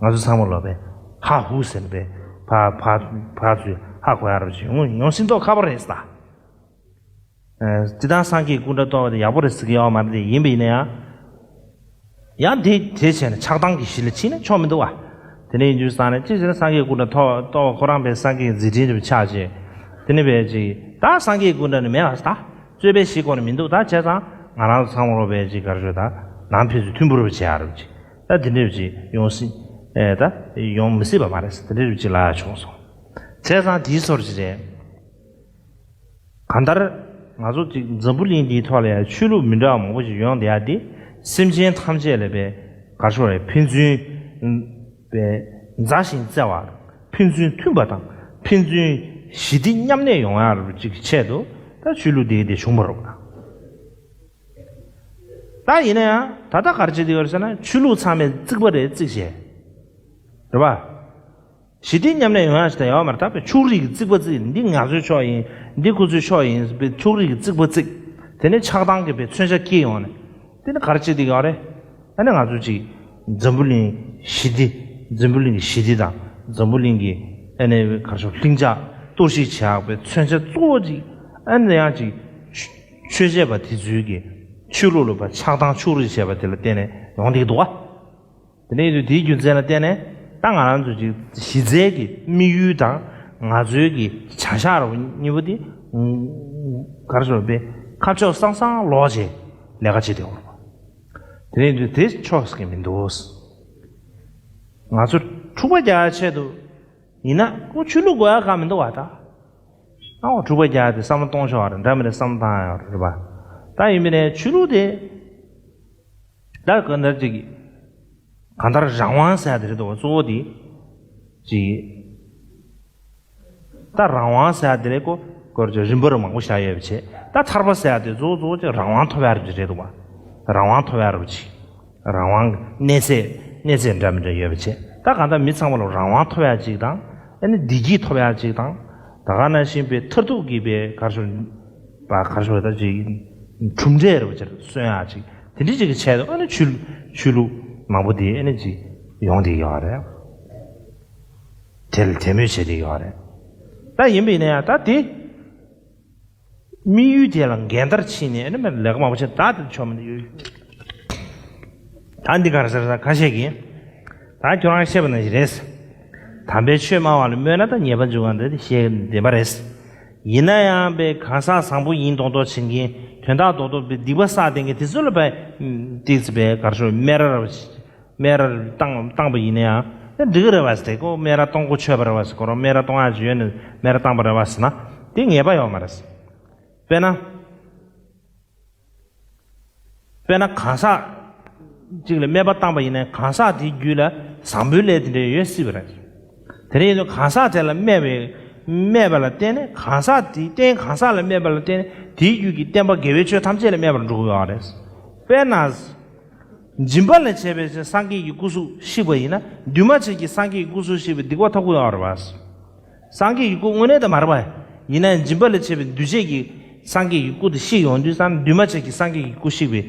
ང་ཚོ་ཚང་མ་ལོ་བས་ཧ་ཧུ་ཟེར་ནས་བས་ཕ་ཕ་ཕ་ཚོས་ཧ་གོ་ཡ་ར་བ་ཅིག་ཡོང་ཡོང་སྲིད་མདོག་ཁ་པོ་རེད་ས། སྤྱི་བཏང་སངས་རྒྱས་སྐུ་འདྲ་གཏོར་བ་དེ་ཡག་པོ་རེད་ཟེར་གྱི་ཡོད་མ་རེད་དེ་ཡིན་པ་ཡིན་ན་ཡང་། ཡང་དེ་དེ་བྱས་ནས་ཆགས་སྡང་གི་གཞི་ལ་ཕྱིན་ན་ཆོག་མི་འདུག་བ། དེ་ནས་ཡིན་དུས་ཙང་ནས་ཅི་བྱས་ན་སངས་རྒྱས་སྐུ་འདྲ་གཏོར་གཏོར་བ་ཁོ་རང་པའི་སངས་རྒྱས་མཛད་འཕྲིན་དེ་ཆགས་བྱས། དེ་ནས་བས་ཅིག་ད་སངས་རྒྱས་སྐུ་འདྲ་ནི་མེད་པ་ད་རྩོད་པའི་གཞི་སྐོར་ནི་མི་འདུག་ད་བྱས་ཙང་ང་རང་ཚོ་ཚང་མ་རོགས་པས་ཅིག་གར་ཞོད་ད་ནང་ཕན་ཚུན་མཐུན་པོ་རུ་བྱེད་ཡ་རུ་ཅིག་ད་དེ་འདྲ་རུ་ཅིག་ཡོང་སྲིད་ཨེ་ད་ཡོང་མི་སྲིད་པ་མ་རེད་དེ་འདྲ་རུ་ཅིག་ལ་ཡ་བྱུང་སོང་། བྱས་ཙང་དེའི་སོར་ཅིག་རེད། གང་ལྟར་ང་ཚོ་ཅིག་འཛམ་བུ་གླིང་འདིའི་ཐོག་ལ་ཡང་ཆོས་ལུགས་མི་འདྲ་བ་མང་པོ་ཞིག་ཡོང་བསྡད་ཡ་དེ། སེམས་ཅན་ཐམས་ཅད་ལ་པའི་གར་ཤོར་བའི་ཕན་ཚུན་པའི་མཛའ་ཞིང་བརྩེ་བ། ཕན་ཚུན་མཐུན་པ་དང་ཕན་ཚུན་ཞི་བདེ་མཉམ་གནས་ཡོང་ཡ་ཅིག་གི་ཆེད་དུ་ད་ཆོས་ལུགས་འདི་དེ་བྱུང་བ་རེད། ད་ཡིན་ན་ཡང་ད་ལྟ་ག་རེ་བྱེད་ཀྱི་ཡོད་རེད་ཟེར་ན། ཆོས་ལུགས་ཚང་མས་རྩིག་པ་རེ་རྩིག་བྱས། རེད་པ། ཞི་བདེ་མཉམ་གནས་ཡོང་ཡ་ཞིག་ད་ཡོད་མ་རེད། ད་བའི་ཕྱོགས་རིས་ཀྱི་རྩིག་པ་རྩིག། འདི་ང་ཚོའི་ཕྱོགས་ཡིན། འདི་ཁོ་ཚོའི་ཕྱོགས་ཡིན། བའི་ཕྱོགས་རིས་ཀྱི་རྩིག་པ་རྩིག། དེ་ནས་ཆགས་སྡང་གི་བའི་མཚོན་ཆ་འཁྱེར་ཡོང་ནས། དེ་ནི་ག་རེ་བྱེད་བསྡད་ཀྱི་ཡོད་རེད། ཨ་ནི་ང་ཚོ་ཅིག་འཛམ་བུ་གླིང་ཞི་བདེ། འཛམ་བུ་གླིང་གི་ཞི་བདེ་དང་འཛམ་བུ་གླིང་གི་ཨ་ནི་ག་རེ་ཞུ། ལྷིང་འཇགས་གཏོར་བཤིག་བྱེད་ཡག་པའི་མཚོན་ཆ་གཙོ་བོ་ཅིག་ཨ་ནི་ཡང་ཅིག་ཆོས་བྱེད་པ་དེ་ཚོའི་གི་ཆོས་ལུགས་ལ་བ་ཆགས་སྡང་ཕྱོགས་རིས་བྱས་པ་དེ་ལ་བརྟེན་ནས་ཡོང་བསྡད་ཀྱི་འདུག་བ། དེ་ནས་ཡིན་དུས་དེའི་རྒྱུ་མཚན་ལ་བརྟེན་ནས་ད་ང་རང་ཚོ་ཅིག་གཞི་རྩའི་གི་དམིགས་ཡུལ་དང་ང་ཚོའི་གི་བྱ་གཞག་ར་གཉིས་པོ་དེ་ག་རེ་ཞུ་བའི་ཁ་ཕྱོགས་སང་སང་ལོག་བྱས་ལས་ཀ་བྱེད་བསྡད་ཡོད་རེད་པ། དེ་ནས་ཡིན་དུས་དེ་ཆོག་ས་གི་མི་འདུག་ང་ཚོ་འཁྲུག་པ་རྒྱག་ཡ་ཆེད་དུ་ཡིན་ན་ཁོ་ཆོས་ལུགས་དགོས་ཡ་གང་མི་འདུག་བ། ད་ཨ་འོ་འཁྲུག་པ་རྒྱག་ཡ་དེ་བསམ་བློ་གཏོང་ཆོག་པ་རེད། འདྲ་མི་འདྲ་བསམ་བློ་བཏང་ཡ་ཡོད་རེད་པ། ད་ཡིན་པ་ནས་ཆོས་ལུགས་དེ། ད་གང་ལྟར་ཅིག་གང་ལྟར་རང་དབང་ཟེར་ཡ་དེ་རེད་དོ། གཙོ་བོ་དེ་ཅིག་ད་རང་དབང་ཟེར་ཡ་དེ་ལས་ཀོ་སྐོར་ཅིག་རིམ་པར་མང་པོ་བཞག་ཡོད་པ་བྱས། ད་ཐར་པ་ཟེར་ཡ་དེ་གཙོ་བོ་གཙོ་བོ་ཅིག་རང་དབང་ཐོབ་ཡ་རེད་དོ། རང་དབང་ཐོབ་ཡ་རེད་ཅིག་རང་དབང་གནས་ཚད་གནས་ཚད་འདྲ་མི་འདྲ་ཡོད་པ་བྱས། ད་གང་ལྟར་མི་ཚང་མ་ལ་རང་དབང་ཐོབ་ཡ་ཅིག་དང་། ཨ་ནི་བདེ་སྐྱིད་ཐོབ་ཡ་ཅིག་དང་། ད་ག་ནང་བཞིན་པའི་མཐར་ཐུག་གི་པའི་ག་རེ་ཞུ་བ། ག་རེ་ཞུ་བ། ད་ཅིག་གྲུབ་འབྲས་རེད་པ། ཅིག་སོན་ཡ་ཅིག་དེ་འདྲ་ཅིག་གི་ཆེད་དུ་ཨ་ནི་ཆོས་ཆོས་ལུགས་མང་པོ་དེ་ཨ་ནི་ཅིག་ཡོང་བསྡད་ཡོད་རེད། དེ་ལ་དད་མོས་བྱེད་བསྡད་ཡོད་རེད། ད་ཡིན་པ་ཡིན་ན་ཡང་ད་དེ་དམིགས་ཡུལ་དེ་ལ་འགལ་ཟླར་ཕྱིན་ནས་ཨ་ནི་མ་ལས་ཀ་མང་པོ་བྱེད། ད་དེ་ཆོག་མི་འདུག་ད་འདི་ག་རེ་ཟེར་ན་ཁ་ཤས་ཀྱིས། ད་ཁྱོད་རང་བཤད་པ་ནང་བཞིན་རེད། དམ་པའི་ཆོས་སྨྲ་བ་ལ་སྨོད་ན་ད་ཉེས་པ་འཇུག་ག་འདི་བཤད་བདེན་པ་རེད། ཡིན་ན་ཡང་པའི་གང་ཟག་བཟང་པོ་ཡིན་མདོག་མདོག་བྱེད་མཁན། དོན་དག་རྡོག་རྡོག་པའི་སྡིག་པ་བསགས་བསྡད་མཁན་དེ་ཚོ་ལ་པའི་ཏིག་ཙི་པའི་ག་རེ་ཞུ། སྨད་ར་ར་སྨད་ར་བཏང་བཏང་པ་ཡིན་ན་ཡང་འགྲིག་གི་རེད་པ་ཟེར། ཁོ་སྨད་ར་གཏོང་གོ་ཆོད་པ་རེད་པ་ཟེར། ཁོ་རང་སྨད་ར་གཏོང་ཡ་ཅིག་ཡོད་ནས་སྨད་ར་བཏང་པ་རེད་པ་ཟེར་ན་དེ་ཉེས་པ་ཡོད་མ་རེད། དཔེར་ན། དཔེར་ན་གང་ཟག་ཅིག་ལ་སྨད་པ་བཏང་པ་ཡིན་ན་གང་ཟག་དེའི་རྒྱུད་ལ་བཟང་པོའི་ལས་དེ་འདྲ་ཡོད་སྲིད་པ་རེད། དེ་འདྲ་ཡིན་དུས་གང་ཟག་དེ་ལ་སྨད་པའི་སྨད་པ་ལ་བརྟེན་ནས་གང་ཟག་དེའི་རྟེན་གང་ཟག་ལ་སྨད་པ་ལ་བརྟེན་ནས་དེའི་རྒྱུད་ཀྱི་བསྟན་པ་དགེ་བའི་ཆོས་ཐམས་ཅད་ལ་སྨད་པར་འགྲོ་གི་ཡོད་རེད། དཔེར་ན། སྦྱིན་པ་ལས་བྱས་པའི་སངས་རྒྱས་ཀྱི་སྐུ་གཟུགས་བཤིག་པ་ཡིན་ན་འདུས་མ་བྱས་ཀྱི་སངས་རྒྱས་ཀྱི་སྐུ་གཟུགས་བཤིག་པའི་སྡིག་པ་ཐོབ་ཀྱི་ཡོད་རེད་པ། སངས་རྒྱས་ཀྱི་སྐུ་དངོས་གནས་དེ་མ་རེད་པ། ཡིན་ན་ཡང་སྦྱིན་པ་ལས་བྱས་པའི་འདུས་བྱས་ཀྱི་སངས་རྒྱས་ཀྱི་སྐུ་དེ་བཤིག་ཡོང་དུས་ཙང་འདུས་མ་བྱས་ཀྱི་སངས་རྒྱས་ཀྱི་སྐུ་བཤིག་པའི་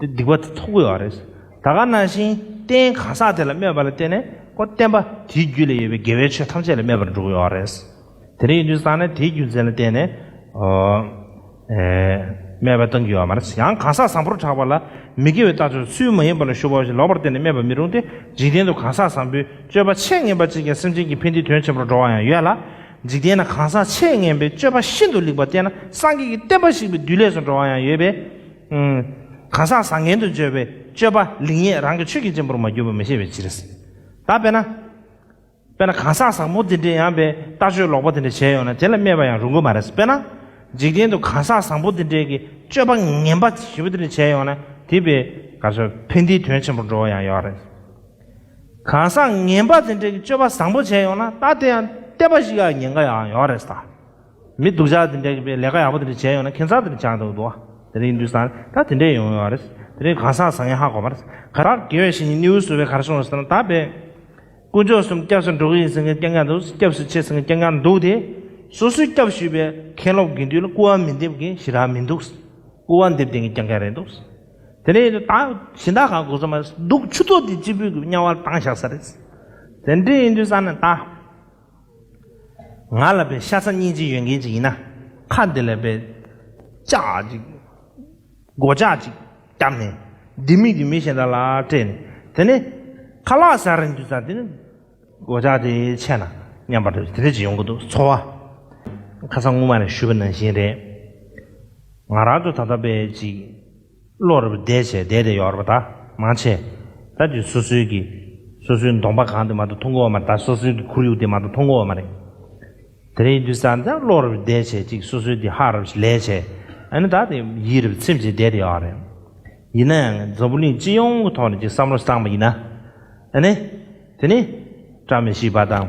སྡིག་པ་དེ་ཐོབ་ཀྱི་ཡོད་རེད། ད་ག་ནང་བཞིན་རྟེན་གང་ཟག་དེ་ལ་སྨད་པ་ལ་བརྟེན་ནས་ཁོ་བསྟན་པ་དེའི་རྒྱུད་ལ་ཡོད་པའི་དགེ་བའི་ཆོས་ཐམས་ཅད་ལ་སྨད་པར་འགྲོ་གི་ཡོད་རེད། དེ་འདྲ་ཡིན་དུས་ཙང་ནས་དེའི་རྒྱུ་མཚན་ལ་བརྟེན་ནས་ཨོ། ཨེ། སྨད་པ་གཏོང་གི་ཡོད་མ་རེད། ཡང་གང་ཟག་བཟང་པོར་གྲགས་པ་ལ་མི་དགེ་བའི་ལྟ་སྤྱོད་ཚུལ་མ་ཡིན་པ་ལ་ཞུགས་པ་ཞིག་ལོག་པར་བརྟེན་ནས་སྨད་པར་མི་རུང་སྟེ། འཇིག་རྟེན་དུ་གང་ཟག་བཟང་པོའི་སྤྱོད་པ་ཆེས་ངན་པ་ཅིག་ཀྱང་སེམས་ཅན་གྱི་ཕན་བདེའི་དོན་ཆེན་པོར་འགྲོ་བ་ཡང་ཡོད་ལ། འཇིག་རྟེན་ན་གང་ཟག་ཆེས་ངན་པའི་སྤྱོད་པ་ཤིན་ཏུ་ལེགས་པ་བསྟེན་ན་སངས་རྒྱས་ཀྱི་བསྟན་པ་བཤིག་པའི་བདུད་ལས་སུ་འགྲོ་བ་ཡང་ཡོད་པས། གང་ཟག་བཟང་ངན་དུ་བརྗོད་པའི་སྤྱོད་པ་ལེགས་ཉེས་རང་གི་ཆོས་ཀྱི་གཅེན་པོར་མ་གྱུར་པ་མི་ཤེས་པའི་ཕྱིར། ད་དཔེར་ན། དཔེར་ན་གང་ཟག་བཟང་པོ་དེ་འདྲས་ཡང་པའི་ལྟ་སྤྱོད་ལོག་པ་དེ་འདྲས་བྱས་ཡོང་ན་དེ་ལ་སྨད་པ་ཡང་རུང་གི་མ་རེད། དཔེར་ན། འཇིག་རྟེན་དུ་གང་ཟག་བཟང་པོ་དེ་འདྲས་ཀྱི་སྤྱོད་པ་ངན་པ་ཞེ་པོ་དེ་འདྲས་བྱས་ཡོང་ན་དེ་པའི་ག་ཚོད་ཕན་བདེའི་དོན་ཆེན་པོར་འགྲོ་བ་ཡང་ཡོད་རེད། གང་ཟག་ངན་པ་དེ་འདྲས་ཀྱི་སྤྱོད་པ་བཟང་པོ་བྱས་ཡོང་ན་ད་དེ་ཡང་བསྟན་པ་ཞིག་ཡང་ཉེན་ཁ་ཡང་ཡོད་རེད་ད། མི་སྡུག་ཅག་དེ་འདྲ་གི་པའི་ལས་ཀ་ཡག་པོ་དེ་འདྲ་བྱས་ཡོང་ན་ཁྱད་མཚར་དེ་འདྲ་ཆགས་འདུག་འདུག་དེ་འདྲ་ཡིན་དུས་ཙང་ད་དེ་འདྲ་ཡོང་ཡོད་རེད། དེ་འདྲའི་གང་ཟག་བཟང་ངན་ཧ་གོ་མ་རེད། ག་རེ་དགེ་བའི་བཤེས་གཉེན་གནས་ཡུལ་བཟོ་བའི་ག་རེ་གསུངས་རེད་ཟེར་ན། ད་པའི་དཀོན་མཆོག་གསུམ་སྐྱབས་སུ་འགྲོ་གི་ཡིན་ཟེར་མཁན་རྐྱང་རྐྱང་འདུག་སྐྱབས་སུ་མཆི་ཟེར་མཁན་རྐྱང་རྐྱང་འདུག་སྟེ། སོ་སོའི་སྐྱབས་ཞུས་པའི་མཁན་སློབ་དགེ་འདུན་ལ་སྐུར་བ་མི་འདེབས་མཁན་ཞེ་དྲག་མི་འདུག་སྐུར་བ་འདེབས་བསྡད་མཁན་རྐྱང་རྐྱང་རེད་འདུག་དེ་ནས་ད་གཞན་དག་གང་དགོས་ས་མ་རེད། སྡུག་ཆུ་ཚོད་དེ་གཅིག་པུས་ཀྱི་དམྱལ་བར་བཏང་བཞག་ས་རེད། དེ་འདྲ་ཡིན་དུས་ཙང་ནས་ད། ང་ལ་པའི་ཤ་ཚ་སྙིང་རྗེ་ཡོད་མཁན་ཅིག་ཡིན་ན། ཁ་འདི་ལ་པའི་ལྕགས་ཅིག་སྒོ་ལྕགས་ཅིག་བརྒྱབ་ནས། ལྡེ་མིག་དེ་མི་གཞན་དག་ལ་སྤྲད་ནས། དེ་ནས་ཁ་ལག་ཟ་རན་དུས་ཙང་དེ་ནི་སྒོ་ལྕགས་དེ་ཆད་ན་སྙམ་པ་དེ་འདྲ་ཅིག་ཡོང་གི་འདུག་ཚོར་བ། ཁ་སང་སྔོན་མ་ནས་ཞུས་པ་ནང་བཞིན་རེད། ང་རང་ཚོ་ད་ལྟ་པའི་ཅིག་བློ་རབ་བདེ་བྱས་བསྡད་དེ་ཡོད་རེད་པ། ད་མང་ཆེ་ད་དུས་སོ་སོའི་གི་སོ་སོའི་གདོང་པ་གང་དེ་མ་གཏོགས་མཐོང་གི་ཡོད་མ་རེད། ད་སོ་སོའི་གི་ཁོར་ཡུག་དེ་མ་གཏོགས་མཐོང་གི་ཡོད་མ་རེད། དེ་རིང་དུས་སང་ད་བློ་རབ་བདེ་བྱས་ཅིག་སོ་སོའི་དེ་ཧ་རབ་ལས་བྱས། ཨ་ནི་ད་དེ་ཡིད་རབ་ཚིམ་བྱས་བསྡད་དེ་ཡོད་རེད། ཡིན་ན་ཡང་འཛམ་བུ་གླིང་སྤྱི་ཡོངས་ཀྱི་ཐོག་ནས་ཅིག་བསམ་བློ་བཏང་པ་ཡིན་ན། ཨ་ནི། དེ་ནི། བཀྲ་མི་ཤིས་པ་དང་།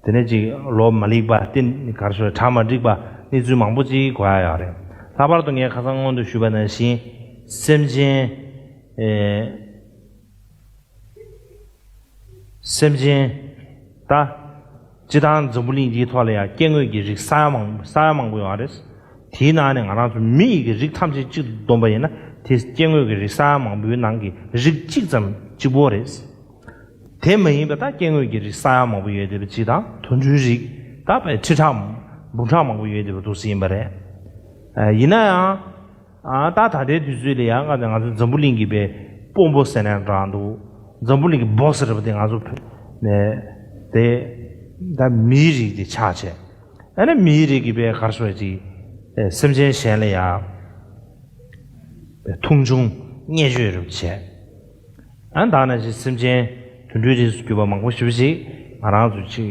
དེ་ནི་ཅིག་ལོ་མ་ལེགས་པ་དེ་ནི་གར་སོ་གྲ་མ་འགྲིག་པ་གནས་ཚུལ་མང་པོ་ཅིག་གོ་ཡ་ཡོད་རེད། ལྷག་པར་དུ་ངས་ཁ་སང་སྔོན་དུ་ཞུས་པ་ནང་བཞིན། སེམས་ཅན། ཨེ། སེམས་ཅན། ད། སྤྱི་བཏང་འཛམ་བུ་གླིང་འདིའི་ཐོག་ལ་ཡང་སྐྱེ་དངོས་ཀྱི་རིགས་ས་ཡ་མང་ས་ཡ་མང་པོ་ཡོད་རེད། དེའི་ནང་ནས་ང་རང་ཚོ་མི་ཡི་གི་རིགས་ཐམས་ཅད་གཅིག་ཏུ་བསྡོམས་པ་ཡིན་ན་དེ་སྐྱེ་དངོས་ཀྱི་རིགས་ས་ཡ་མང་པོའི་ནང་གི་རིགས་གཅིག་ཙམ་གཅིག་པོ་རེད། དེ་མ་ཡིན་པ་ད་སྐྱེ་དངོས་ཀྱི་རིགས་ས་ཡ་མང་པོ་ཡོད་བསྡད་པ་གཅིག་དང་དུད་འགྲོའི་རིགས་ད་དཔེ་ཁྲི་ཕྲག་འབུམ་ཕྲག་མང་པོ་ཡོད་བསྡད་པ་འདུག་སེ་ཡིན་པ་རེད། ཡིན་ན་ཡང་། ཨ་ད་ད་ལྟའི་དུས་ཚོད་ལ་ཡང་ང་ཚོ་ང་ཚོ་འཛམ་བུ་གླིང་གི་པའི་དཔོན་པོ་ཟེར་ནའང་འདྲ་འདུག་འཛམ་བུ་གླིང་གི་སྦོ་སི་རེད་པ་དེ་ང་ཚོ་ནས་དེ་ད་མིའི་རིགས་དེ་ཆགས་བྱས། ཨ་ནི་མིའི་རིགས་ཀྱི་པའི་གར་སོ་ཅིག་སེམས་ཅན་གཞན་ལ་ཡང་མཐོང་ཆུང་བརྙས་བཅོས་རེད་བྱས། ཨ་ད་ནང་བཞིན་སེམས་ཅན་དུད་འགྲོའི་རིགས་སུ་གྱུར་པ་མང་པོ་ཞེ་པོ་ཅིག་ང་རང་ཚོ་ཅིག་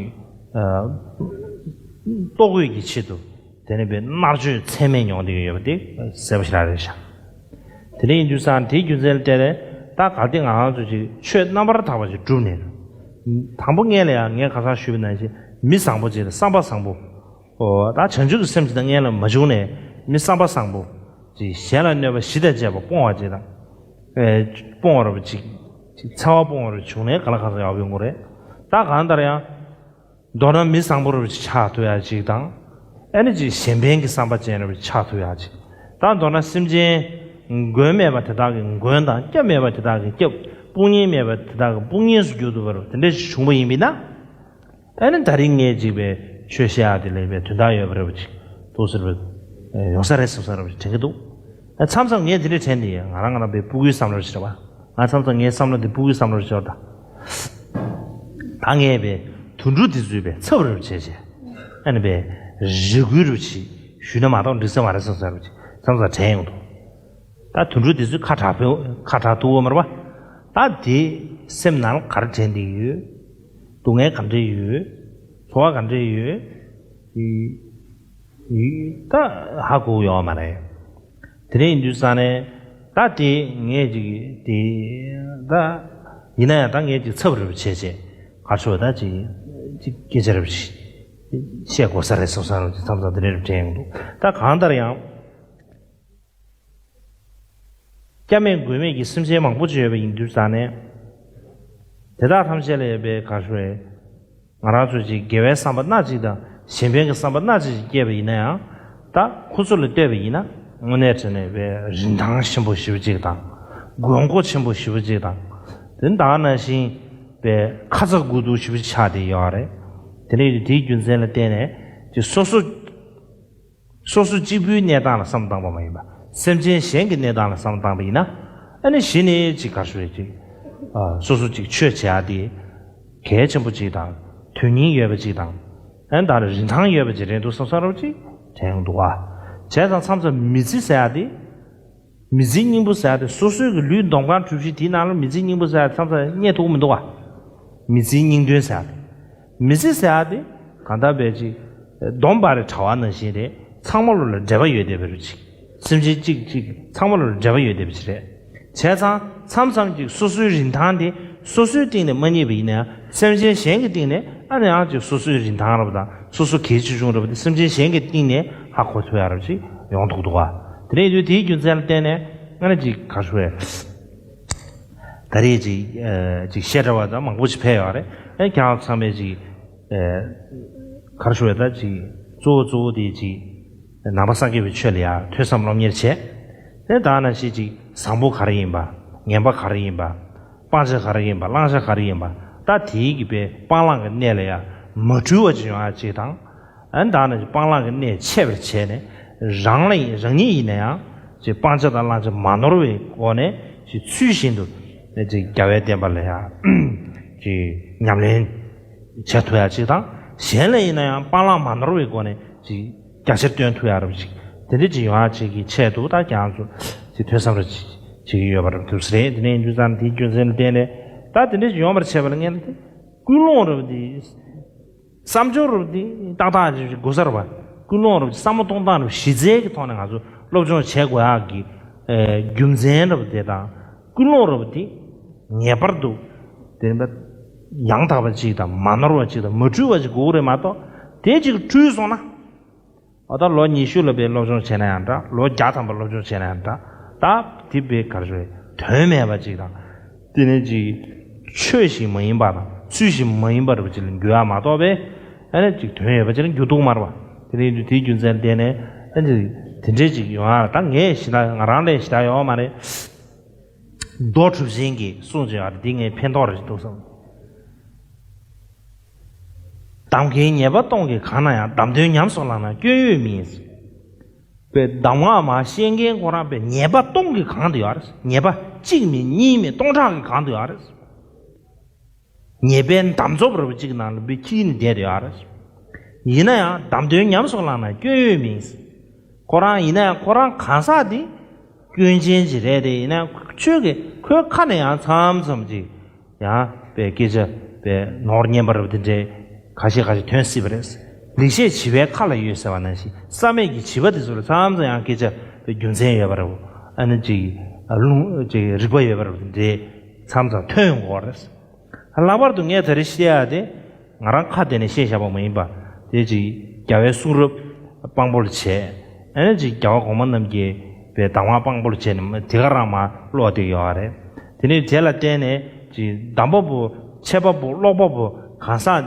ལྟོ་གོས་ཀྱི་ཆེད་དུ། དེ་ནས་པའི་མནར་གཅོད་ཚད་མེད་མྱོང་བསྡད་ཀྱི་ཡོད་པ་དེ་གསལ་པོ་ཞེ་དྲག་རེད་ཤག་དེ་འདྲ་ཡིན་དུས་ཙང་དེའི་རྒྱུ་མཚན་ལ་བལྟས་ནས་ད་གལ་ཏེ་ང་རང་ཚོ་ཅིག་ཆོས་རྣམ་པར་དག་པ་ཅིག་བསྒྲུབས་ནས། དང་པོ་སྔོན་ལ་ཡང་ངས་ཁ་སང་ཞུས་པ་ནང་བཞིན་མི་བཟང་པོ་ཅིག་དང་བསམ་པ་བཟང་པོ། ཨོ་ད་བྱང་ཆུབ་ཀྱི་སེམས་ཅིག་དང་སྔོན་ལ་མ་བྱུང་ནས་མི་བསམ་པ་བཟང་པོ། ཅིག་གཞན་ལ་གནོད་པ་བཞི་དང་བཅས་པ་སྤོང་བ་ཅིག་དང་། ཨེ་སྤོང་བ་རེད་པ་ཅིག་ཅིག་འཚེ་བ་སྤོང་བ་རེད་བྱུང་ནས་ག་ལ་གང་འཚམ་ཡག་པོ་ཡོང་གི་རེད། ད་གང་ལྟར་ཡང་། མདོར་ན་མི་བཟང་པོ་རུ་ཆགས་ཐུབ་ཡག་ཅིག་དང་། ཨ་ནི་ཅིག་གཞན་ཕན་གྱི་བསམ་པ་ཅན་རུ་ཆགས་ཐུབ་ཡག་ཅིག་ད་མདོར་ན་སེམས་ཅན་མགོན་མེད་པ་དེ་དག་གི་མགོན་དང་སྐྱབས་མེད་པ་དེ་དག་གི་སྐྱབས། དཔུང་གཉེན་མེད་པ་དེ་དག་གི་དཔུང་གཉེན་སུ་གྱུར་ཐུབ་པ་རུ་དེ་འདྲ་ཞིག་བྱུང་བ་ཡིན་པས་ན། ཨ་ནི་ད་རིང་ངས་ཅིག་པའི་ཆོས་བཤད་ཡག་དེ་ལས་པའི་དོན་དག་ཡོད་པ་རེད་པ་ཅིག་ཏོག་ཙམ་རེ་ཡོང་ས་རེད་བསམ་ས་རེད་པ་ཅིག་དྲན་གྱི་འདུག་ཨ་མཚམས་མཚམས་ངས་དེ་འདྲ་དྲན་ནས་ང་རང་ང་རང་པའི་སྤུ་གུའི་བསམ་བློ་ཞིག་རེད་པ། ང་མཚམས་མཚམས་ངའི་བསམ་བློ་དེ་སྤུ་གུའི་བསམ་བློ་ཤོར་ད། ད་ངས་པའི་དུད་འགྲོ་དེ་ཚོའི་པའི་ཚབ་རེ་བྱས་བྱས། ཨ་ནི་པའི་རེ་སྐུལ་རེ་བྱས་ཞུས་ན་མ་གཏོགས་འགྲིག་ས་མ་རེད་བསམ་ས་རེ་བྱས་མཚམས་མཚམས་དྲན་ཡོང་འདུག་ད་དུད་འགྲོ་དེ་ཚོས་ཁ་གྲག་པའི་ཁ་གྲག་ཐུབ་ཡོད་མ་རེད་པ། ད་དེ་སེམས་ནང་ག་རེ་དྲན་བསྡད་ཡོད། སྡུག་བསྔལ་ག་འདྲ་ཡོད། ཚོར་བ་ག་འདྲ་ཡོད། ད་ཧ་གོ་ཡོད་མ་རེད། དེ་འདྲ་ཡིན་དུས་ཙང་ནས་ད་དེ་ངས་ཅིག་དེ་ད་ཡིན་ན་ཡང་ད་ངས་ཅིག་ཚབ་རེ་བྱས་བྱས་ག་ཚོད་ད་ཅིག་ཅིག་སྐད་ཆ་རེ་བཤད་དགོས་ས་རེད་བསམ་བསམ་རེ་བྱས་མཚམས་མཚམས་དེ་འདྲ་རེ་དྲན་ཡོང་འདུག་ད་གང་ལྟར་ཡང་། སྐྱབས་མེད་མགོན་མེད་ཀྱི་སེམས་ཅན་མང་པོ་ཅིག་ཡོད་པ་ཡིན་དུས་ཙང་ནས། དེ་དག་ཐམས་ཅད་ལ་ཡོད་པའི་ག་ཚོད། ང་རང་ཚོ་ཅིག་དགེ་བའི་བསམ་པ་སྣ་གཅིག་དང་གཞན་ཕན་གྱི་བསམ་པ་སྣ་གཅིག་ཅིག་སྐྱེས་པ་ཡིན་ན་ཡང་། ད་ཁོ་ཚོ་ལ་ལྟོས་པ་ཡིན་ན་དངོས་གནས་དྲང་གནས་པའི་རིན་ཐང་ཆེན་པོ་ཞེ་པོ་ཅིག་དང་། དགོས་མཁོ་ཆེན་པོ་ཞེ་པོ་ཅིག་དང་། དེ་ད་ག་ནང་བཞིན་པའི་ཁ་ཚ་དགོས་གཏུགས་ཞེ་པོ་ཅིག་ཆགས་བསྡད་ཡོད་རེད། དེ་ནས་དེའི་རྒྱུ་མཚན་ལ་བརྟེན་ནས་ཅིག་སོ་སོ། སོ་སོ་གཅིག་པུའི་གནས་སྟངས་ལ་བསམ་བཏང་པ་མ་ཡིན་པ། སེམས་ཅན་གཞན་གྱི་གནས་སྟངས་ལ་བསམ་བཏང་པ་ཡིན་ན། ཨ་ནི་གཞི་ནས་ཅིག་ག་རེ་ཞུ་རེད་ཅིག་ཨ་སོ་སོ་ཅིག་ཆོས་བྱེད་ཡག་དེ་གལ་ཆེན་པོ་ཅིག་དང་། དོན་སྙིང་ཡོད་པ་ཅིག་དང་། ཨ་ནི་ད་རིན་ཐང་ཡོད་པ་ཅིག་རེད་འདུག་བསམ་བསམ་རོགས་ཅིག་དྲན་ཡོང་འདུག་ཨ། བྱས་ཙང་མཚམས་མཚམས་མི་ཚེ་ཟེར་ཡག་དེ། མི་ཚེའི་སྙིང་པོ་ཟེར་ཡག་དེ་སོ་སོའི་གི་ལུས་འདོམ་གང་གྲུབ་གཞི་དེའི་ནང་ལ་མི་ཚེའི་སྙིང་པོ་ཟེར་ཡག་མཚམས་མཚམས་རྙེད་ཐུབ་ཀྱི་མི་འདུག་ཨ། མི་ཚེའི་སྙིང་དོན་ཟེར་ཡག་དེ། མི་ཚེ་ཟེར་ཡག་དེ་གང་ལྟར་བས་ཅིག་སྡོམ་པ་རེ་གྲྭ་བ་ནང་བཞིན་རེད། ཚང་མ་ལོ་ལ་འབྲེལ་བ་ཡོད་བསྡད་པ་རེད་ཅིག་སེམས་ཅན་གཅིག་གཅིག་ཚང་མ་ལོ་ལ་འབྲེལ་བ་ཡོད་བསྡད་པ་ཅིག་རེད། བྱས་ཙང་མཚམས་མཚམས་ཅིག་སོ་སོའི་རིན་ཐང་དེ་སོ་སོའི་སྟེང་ནས་མ་རྙེད་པ་ཡིན་ན་ཡང་སེམས་ཅན་གཞན་གྱི་སྟེང་ནས་ཨ་ནི་ཡང་ཅིག་སོ་སོའི་རིན་ཐང་རབ་དང་སོ་སོ་གལ་ཆེ་ཆུང་རབ་དེ་སེམས་ཅན་གཞན་གྱི་སྟེང་ནས་ཧ་གོ་ཐུབ་ཡག་རབ་ཅིག་ཡོང་ཐུབ་འདུག་ག་དེ་འདྲ་ཡིན་དུས་དེའི་རྒྱུ་མཚན་ལ་བརྟེན་ནས་ཨ་ནི་ཅིག་ག་རེ་ཞུ་དགོས་རེད། ད་རེས་ཅིག་ཨ་ཅིག་བཤད་གྲྭ་བ་དང་མང་པོ་ཅིག་ཕེབས་ཡོད་རེད། ཨ་ཁྱེད་རང་ཚང་མས་ཅིག་ཨ་ག་རེ་ཞུ་དགོས་རེད། ད་ཅིག་གཙོ་བོ་གཙོ་བོ་དེ་ཅིག་ནང་པ་སངས་རྒྱས་པའི་ཆོས་ལ་ཡ་ཐོས་བསམ་སློབ་གཉེར་བྱས། དེ་ད་ནང་བཞིན་ཅིག་བཟང་པོ་ག་རེ་ཡིན་པ། ངན་པ་ག་རེ་ཡིན་པ། སྤང་བྱ་ག་རེ་ཡིན་པ། བླང་བྱ་ག་རེ་ཡིན་པ། ད་དེའི་གི་པའི་སྤང་བླང་གི་གནས་ལ་ཡ་མ་འཁྲུལ་བ་ཅིག་ཡོང་ཡ་ཅིག་དང་། ཨ་ནི་ད་ནི་སྤང་བླང་གི་གནས་འཆད་པར་བྱས་ནས་རང་ལ་ཡིན་རང་ཉིད་ཡིན་ན་ཡང་ཅིག་སྤང་བྱ་དང་བླང་བྱ་མ་ནོར་བའི་སྒོ་ནས་ཅིག་ཚུལ་བཞིན་དུ་ཅིག་རྒྱལ་བའི་བསྟན་པ་ལ་ཡང་ཅིག་ཉམས་ལེན་བྱེད་ཐུབ་ཡ་ཅིག་དང་། གཞན་ལ་ཡིན་ན་ཡང་སྤང་བླང་མ་ནོར་བའི་སྒོ་ནས་ཅིག་རྒྱ་ཆེར་སྟོན་ཐུབ་ཡ་རབ་ཅིག་དེ་འདྲ་ཅིག་ཡོང་ཡ་ཅིག་གི་ཆེད་དུ་ད་ཁྱེད་རང་ཚོ་ཅིག་ཐོས་བསམ་རབ་ཅིག་བྱེད་ཀྱི་ཡོད་པ་རབ་ཐུབ་ས་རེད། དེ་ནས་ཡིན་དུས་ཙང་དེའི་རྒྱུ་མཚན་ལ་བརྟེན་ནས་ད་དེ་འདྲ་ཅིག་ཡོང་བར་བྱས་པ་ལ་ངས་ལ་དེ་ཀུན་སློང་རབ་དེ། བསམ་སྦྱོར་རུ་དེ་ཏག་ཏག་ཅིག་དགོས་ས་རེད་པ། ཀུན་སློང་རུ་བསམ་བློ་གཏོང་སྟངས་རུ་གཞི་རྩའི་གི་ཐོག་ནས་ང་ཚོ་སློབ་སྦྱོང་བྱེད་དགོས་ཡག་གི་ཨེ་རྒྱུ་མཚན་རུ་དེ་དང་ཀུན་སློང་རུ་དེ་ངེས་པར་དུ་དེ་ཡང་དག་པ་ཅིག་དང་མ་ནོར་བ་ཅིག་དང་མ་འཁྲུལ་བ་ཅིག་དགོས་རེད་མ་གཏོགས། དེ་ཅིག་འཁྲུལ་སོང་ན། ཨོ་ད་ལོ་ཉི་ཤུ་ལ་དཔེ་སློབ་སྦྱོང་བྱས་ན་ཡང་འདྲ། ལོ་བརྒྱ་ཐམ་པ་སློབ་སྦྱོང་བྱས་ན་ཡང་འདྲ། ད་དེ་དཔེ་ག་རེ་ཞུ་དོན་མེད་པ་ཅིག་དང་། དེ་ནས་ཅིག་ཆོས་ཤིག་མ་ཡིན་པ་དང་ཚུལ་ཤིག་མ་ཡིན་པ་རུ་ཅིག་ལ་འགྱུར་ཡ་མ་གཏོགས་པས། ཨ་ནི་ཅིག་དོན་ཡོད་པ་ཅིག་ལ་འགྱུར་འདུག་མ་རེད་པ། དེ་ནས་དེའི་རྒྱུ་མཚན་བརྟེན་ནས་ཨ་ནི་དེ་འདྲས་ཅིག་ཡོང་ཡ། ད་ངས་ཞེ་དྲག་ང་རང་ལས་ཞེ་དྲག་ཡོད་མ་རེད། རྡོ་གྲུབ་ཆེན་གྱིས་གསུངས་བྱས་པ་འདི་ངས་ཕན་ཐོགས་རེ་ཞིག་འདུག་བསམ། གདམས་ངག་ཉེས་པ་སྟོང་གིས་གང་ན་ཡང་། གདམས་དོན་ཉམས་སུ་བླངས་ན་སྐྱོན་ཡོད་མིན། པའི་གདམས་ངག་མ་ཤེས་མཁན་ཁོ་རང་པའི་ཉེས་པ་སྟོང་གིས་གང་དུ་ཡོད་རེད། ཉེས་པ་གཅིག་མིན་གཉིས་མིན་སྟོང་ཕྲག་གིས་གང་དུ་ཡོད་རེད། ཉེས་པའི་འདམ་རྫོབ་རབ་གཅིག་ནང་ལ་བི་ཁྱིའི་ནི་བསྡད་དེ་ཡོད་རེད། ཡིན་ན་ཡང་གདམས་དོན་ཉམས་སུ་བླངས་ན་སྐྱོན་ཡོད་མིན། ཁོ་རང་ཡིན་ན་ཡང་ཁོ་རང་གང་ཟག་འདི་སྐྱོན་ཅན་ཅིག་རེད་དེ། ཡིན་ན་ཡང་ཁྱོད་ཀྱིས་ཁོའི་ཁ་ནས་ཡང་མཚམས་མཚམས་ཅིག་ཡང་པའི་སྐད་ཆ་པའི་ནོར་སྙན་པ་རབ་དེ་འདྲའི་ཁ་ཤས་ཁ་ཤས་ཐོན་སྲིད་པ་རེད། ལེགས་བཤད་བྱིས་པའི་ཁ་ལ་ཡོད་ཟེར་བ་ནང་བཞིན་བསམ་མེད་ཀྱི་བྱིས་པ་དེ་ཚོ་ལ་མཚམས་མཚམས་ཡང་སྐད་ཆ་པའི་རྒྱུ་མཚན་ཡོད་པ་རེད། ཨ་ནི་ཅིག་ལུང་ཅིག་རིག་པ་ཡོད་པ་རབ་དེ་འདྲའི་མཚམས་མཚམས་ཐོན་ཡོང་གི་ཡོད་རེད། ལྷག་པར་དུ་ངས་ད་རེས་བཤད་ཡ་དེ་ང་རང་ཁ་གཏད་ནས་བཤད་བཞག་པ་མ་ཡིན་པ། དེ་ཅིག་རྒྱལ་བའི་གསུང་རབ་དཔང་པོ་ལ་བྱས། ཨ་ནི་ཅིག་རྒྱལ་བ་གོང་མ་རྣམས་ཀྱི་པའི་གདམས་ངག་དཔང་པོ་ལ་བྱས་ནས་དེ་ག་རང་མར་ཀློག་བསྡད་ཡོད་རེད། དེ་ནས་དེ་ལ་བརྟེན་ནས་ཅིག་གདམས་པ་པོ་འཆད་པ་པོ་ཀློག་པ་པོ་གང་ཟག་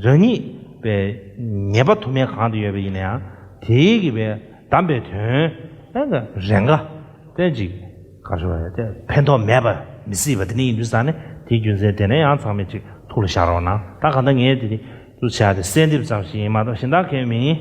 རང་ཉིད་པའི་ཉེས་པ་དུ་མས་གང་དུ་ཡོད་པ་ཡིན་ན་ཡང་དེའི་གི་པའི་གདམས་པའི་དོན་ཨ་ནི་རེ་འགའ་དེ་ཅིག་ག་རེ་ཞུ་བ་རེད། དེ་ཕན་ཐོགས་མེད་པ་མི་སྲིད་པ་དེ་ནི་ཡིན་དུས་ཙང་ནས་དེའི་རྒྱུ་མཚན་དེ་ནས་ཡང་ཚང་མས་ཅིག་ཐུགས་ལ་བཞག་རོགས་གནང་། ད་གང་ལྟར་ངས་དེ་ནི་ཚུར་བྱས་ཏེ་གསལ་འདེབས་ཙམ་ཞིག་ཡིན་མ་གཏོགས་གཞན་དག་གང་ཡང་མིན།